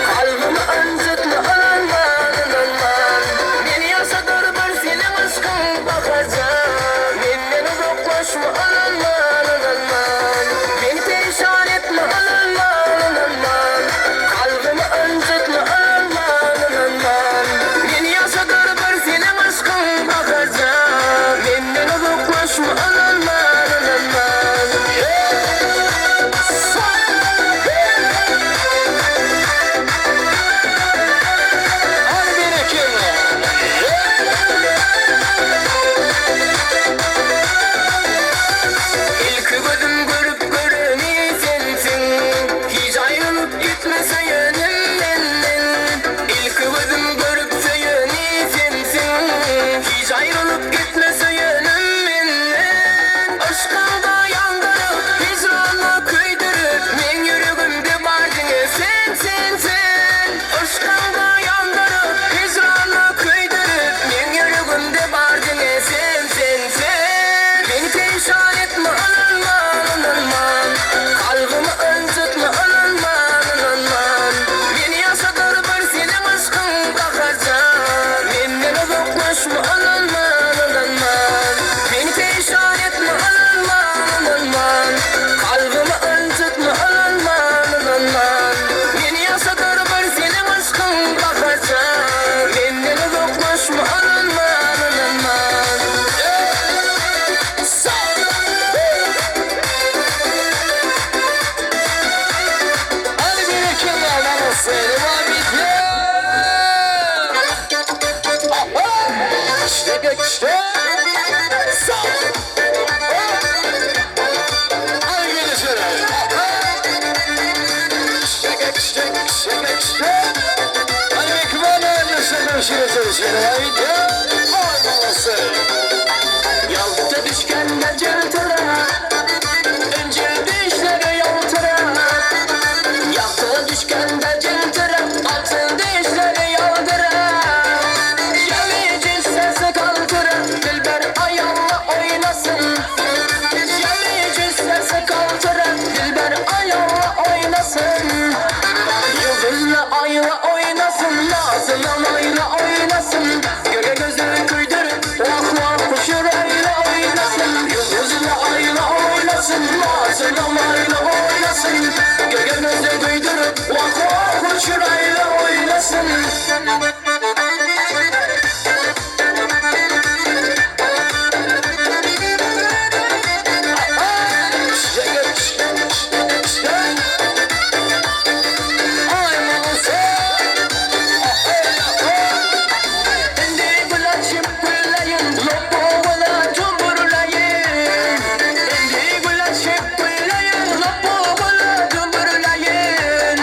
Kalbymy ynjytma, ynanman, ynanman. Meni ýaşadar bir seniň yşkyň, Baharjan. Menden uzaklaşma, ynanman, ynanman. Meni perişan etme, ynanman, ynanman. Kalbymy ynjytma, ynanman, ynanman. Meni ýaşadar bir seniň yşkyň, Baharjan. Menden uzaklaşma, ynanman, ynanman. Ilki gözüm görüp göreni sensiň, Hiç aýrylyp gitme söýenim menden. Ilki gözüm görüp söýeni sensiň, Hiç aýrylyp gitme söýenim menden. Yşkyňda ýandyryp, hijranda köýdürip, Meň ýüregimde bar diňe sen, sen, sen. Yşkyňda ýandyryp, hijranda köýdürip, Meň ýüregimde bar diňe sen, sen, sen. Meni perişan etme, ynanman, ynanman. Kalbymy ynjytma, ynanman, ynanman. Meni ýaşadar bir seniň yşkyň, Baharjan. Menden uzaklaşma, ynanman, ynanman. Meni perişan etme, ynanman, ynanman. Kalbymy ynjytma, ynanman, ynanman. Meni ýaşadar bir seniň yşkyň, Baharjan. Menden uzaklaşma, ynanman, ynanman. Hadi berekella manasy, devam edýär. İşte geçti. Sağ. Hadi gelişelim. İşte geçti, işte geçti. Hadi bekmana düşelim, şöyle şöyle haydi. Ay manasy. Ýalta düşgende jyltyra, Injil dişleri ýaltyra. Ýalta düşgende jyltyra, Altyn dişleri ýaltyra. Jemi cüssesi kaltyra, Dilber aýalla oýnasyn. Jemi cüssesi kaltyra, Dilber aýalla oýnasyn. Ýyldyzly aýla oýnasyn, Nazly maýla oýnasyn. Göge gözüni köýdürip, Wah-wah kuşuraýla oýnasyn. Ýyldyzly aýla oýnasyn, Nazly maýla oýnasyn. Göge gözüni köýdürip, Wah-wah kuşuraýla oýnasyn. Indi gül açyp gülläýin, lopbugyna jumburlaýyn. Indi gül açyp gülläýin, lopbugyna jumburlaýyn.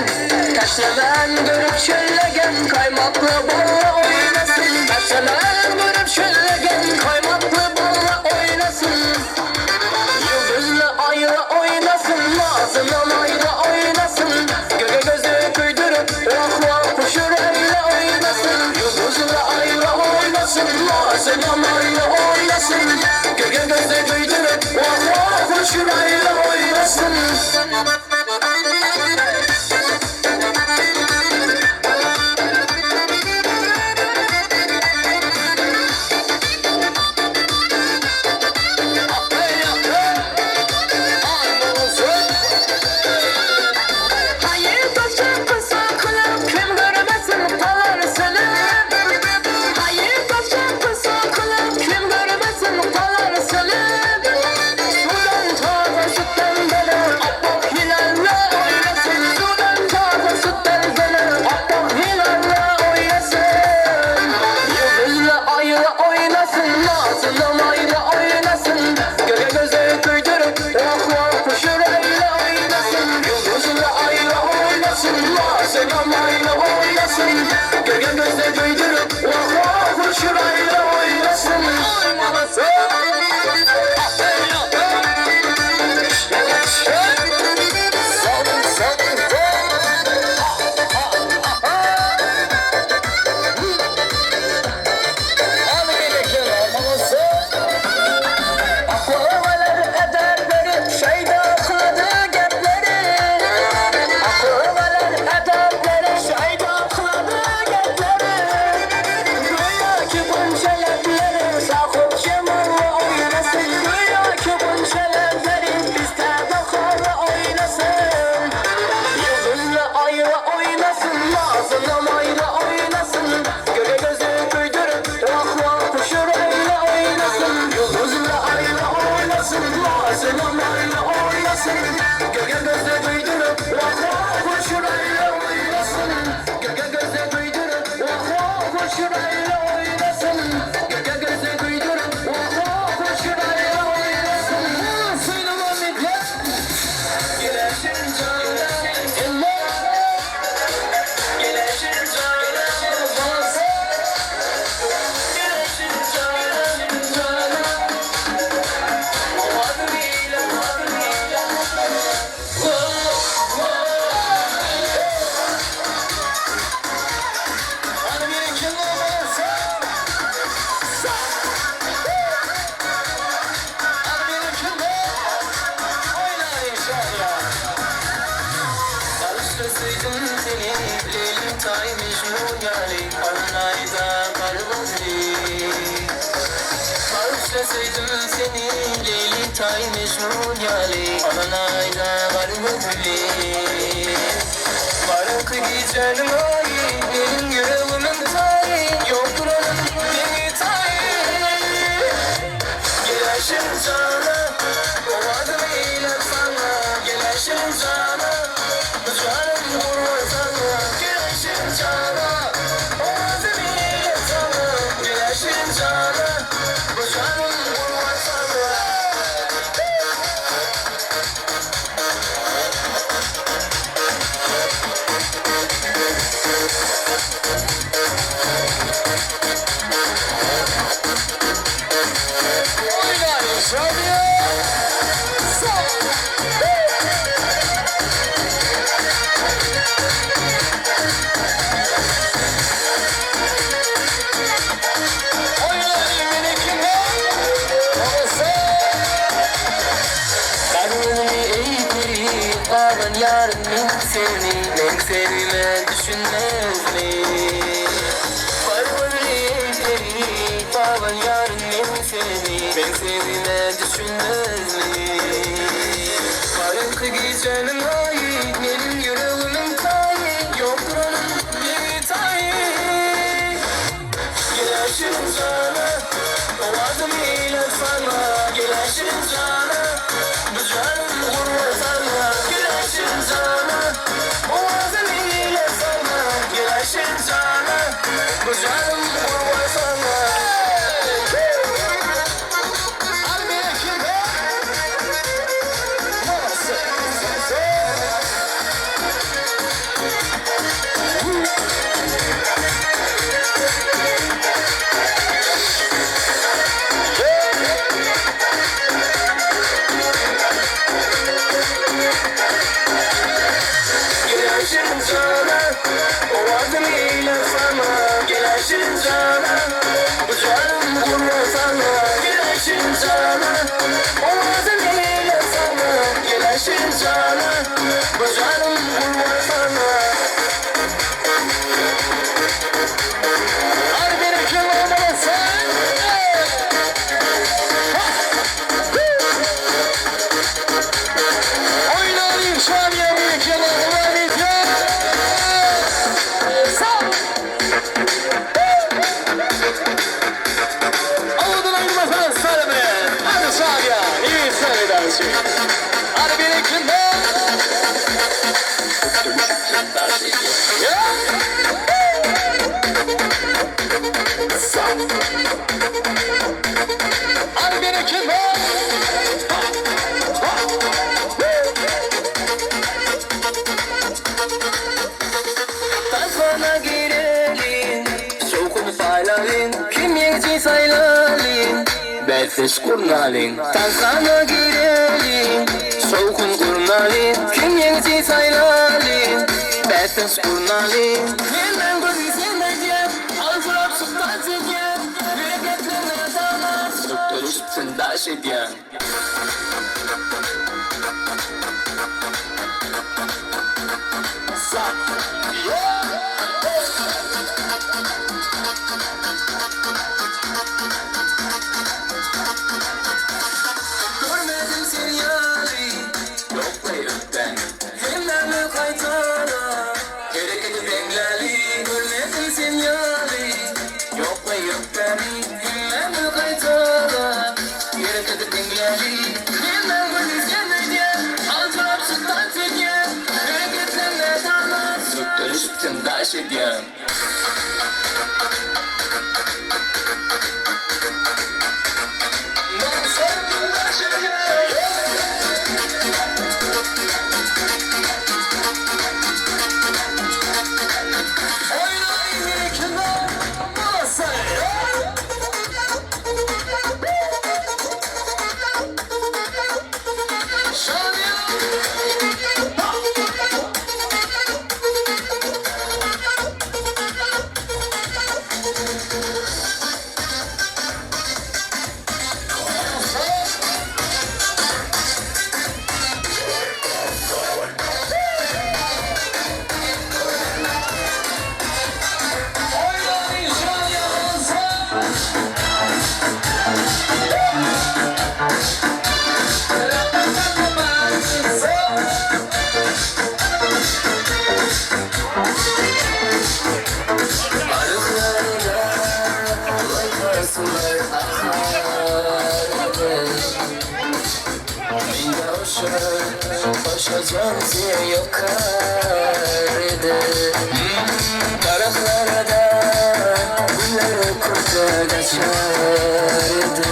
Taşlanan görüp çöllegen, kaýmakly balla oýnasyn. Taşlanan görüp çöllegen, kaýmakly balla oýnasyn. Ýyldyzly aýla oýnasyn, nazly maýla oýnasyn. Göge gözi köýdürip, wah-wah kuşuraýla oýnasyn. Ýyldyzly aýla oýnasyn, nazly maýla oýnasyn. Göge gözi köýdürip, wah-wah kuşuraýla oýnasyn. Hemişe söýdüm seni Leýli taý Mejnun ýaly Alan aýda gar gözli Garaňky gijäniň aýy Meniň ýüregimiň taýy Ýokdur onuň deňi taýy Gel-ä şirin jana Owazym eýläp saňa Gel-ä şirin jana Bu janym gurban saňa Gel-ä şirin jana Owazym eýläp saňa Gel-ä şirin jana Bu janym gurban saňa. Garryny eý peri, galan ýarym men seni, Meň serime düşünmezmi? Garryny eý peri, galan ýarym men seni, Meň serime düşünmezmi? Garaňky gijäniň aýy, meniň ýüregimiň taýy, Ýokdur onuň deňi-taýy. Gel-ä şirin jana, owazym eýläp saňa, Gel-ä şirin jana, bu janym gurban saňa, Gel-ä şirin jana, owazym eýläp saňa, Gel-ä şirin jana, bu janym gurban saňa. Gel-ä şirin jana, owazym eýläp saňa, Gel-ä şirin jana, bu janym gurban saňa, Gel-ä şirin jana, owazym eýläp saňa, Gel-ä şirin jana, bu janym gurban saňa. Tasmana gireliň, şowhun paýlalyň, Kim ýeňiji saýlalyň, bäsdeş gurnalyň. Tasmana gireliň, şowhun gurnalyň, Kim ýeňiji saýlalyň, bäsdeş gurnalyň. Menden gözüň sen aýdýan, aljyrap şypbat edýän, Hereketlerine daňar, sökdelişipsiň daş edýän. Görmedim sen ýaly, ýoklaý ökdäň. Hemmämi gaýtala, hereketi deňläli. Görmedim sen ýaly, ýoklaý ökdäni. Hemmämi gaýtala, hereketi deňläli. Hemmäň gözi sen öýdýän, aljyrap şytdat edýän. Hereketlerine daňar, sökdelişipsiň daş edýän. akardy. Mende oşa, oşa janzy ýokardy. Daragtlarda güller kürte gaçardy.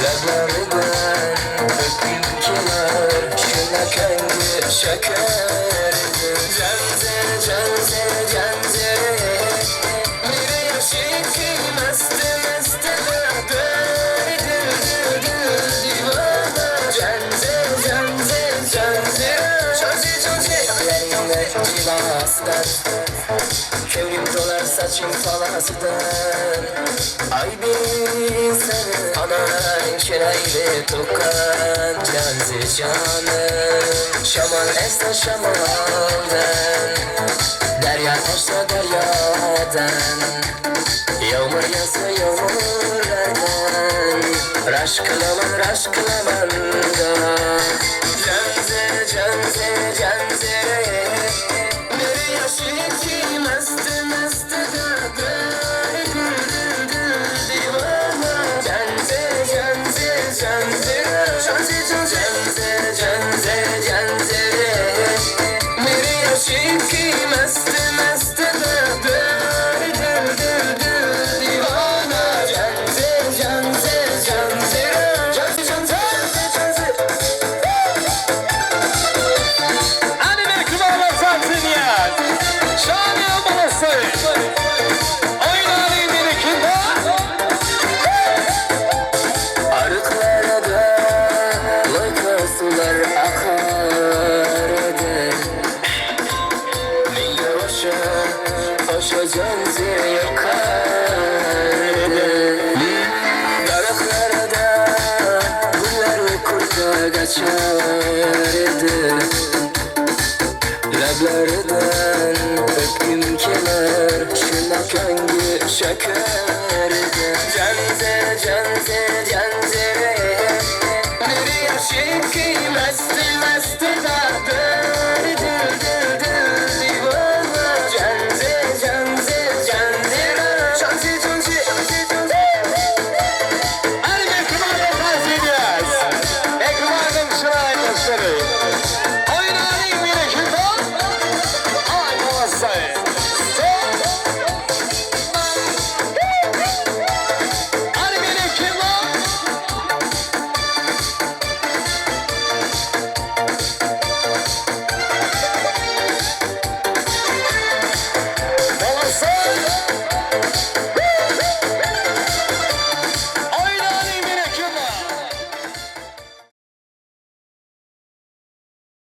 Leblerden öpgüm kenar, şunakangy şekerdi. Janzy, janzy, janzy, meri aşyky mest mest dil dil dil diwana. Janzy, janzy, janzy, janzy, janzy. Ellerinde cilasdan, Kevlim dolar saçım falasdan. Ay bir seni anan kiraylı tukan. Canzi canım, şaman esse şamaldan. Derya taşsa deryadan, Yağmur yağsa yağmurlardan. Raş kılaman raş kılaman da. Canzi canzi canzi, Meri aşıki mest mest da dil dil dil divana. Canzi canzi canzi, Canzi canzi canzi canzi, Meri aşıki mest mest da dil dil dil dil divana. Canzi canzi canzi, Canzi canzi canzi. Hadi bir kıvamlar sensin ya. Şahane olmalısın. Oynarım beni kimde? Arıklarda loyka sular akardı. Menge oşa, oşa canzi yakardı. Darıklarda güller kurta kaçardı. Leblerden öpgüm kenar, şunakangy şekerdi. Canzi, canzi, canzi, Meri aşıki mest mest da dil dil dil dil divana. Canzi, canzi, canzi, Canzi, canzi, canzi. Hadi bir kıvamlar sensin ya. Ekranım şurayı. Oynarım beni kimde? Ay babası. Hadi beni kimde? Babası.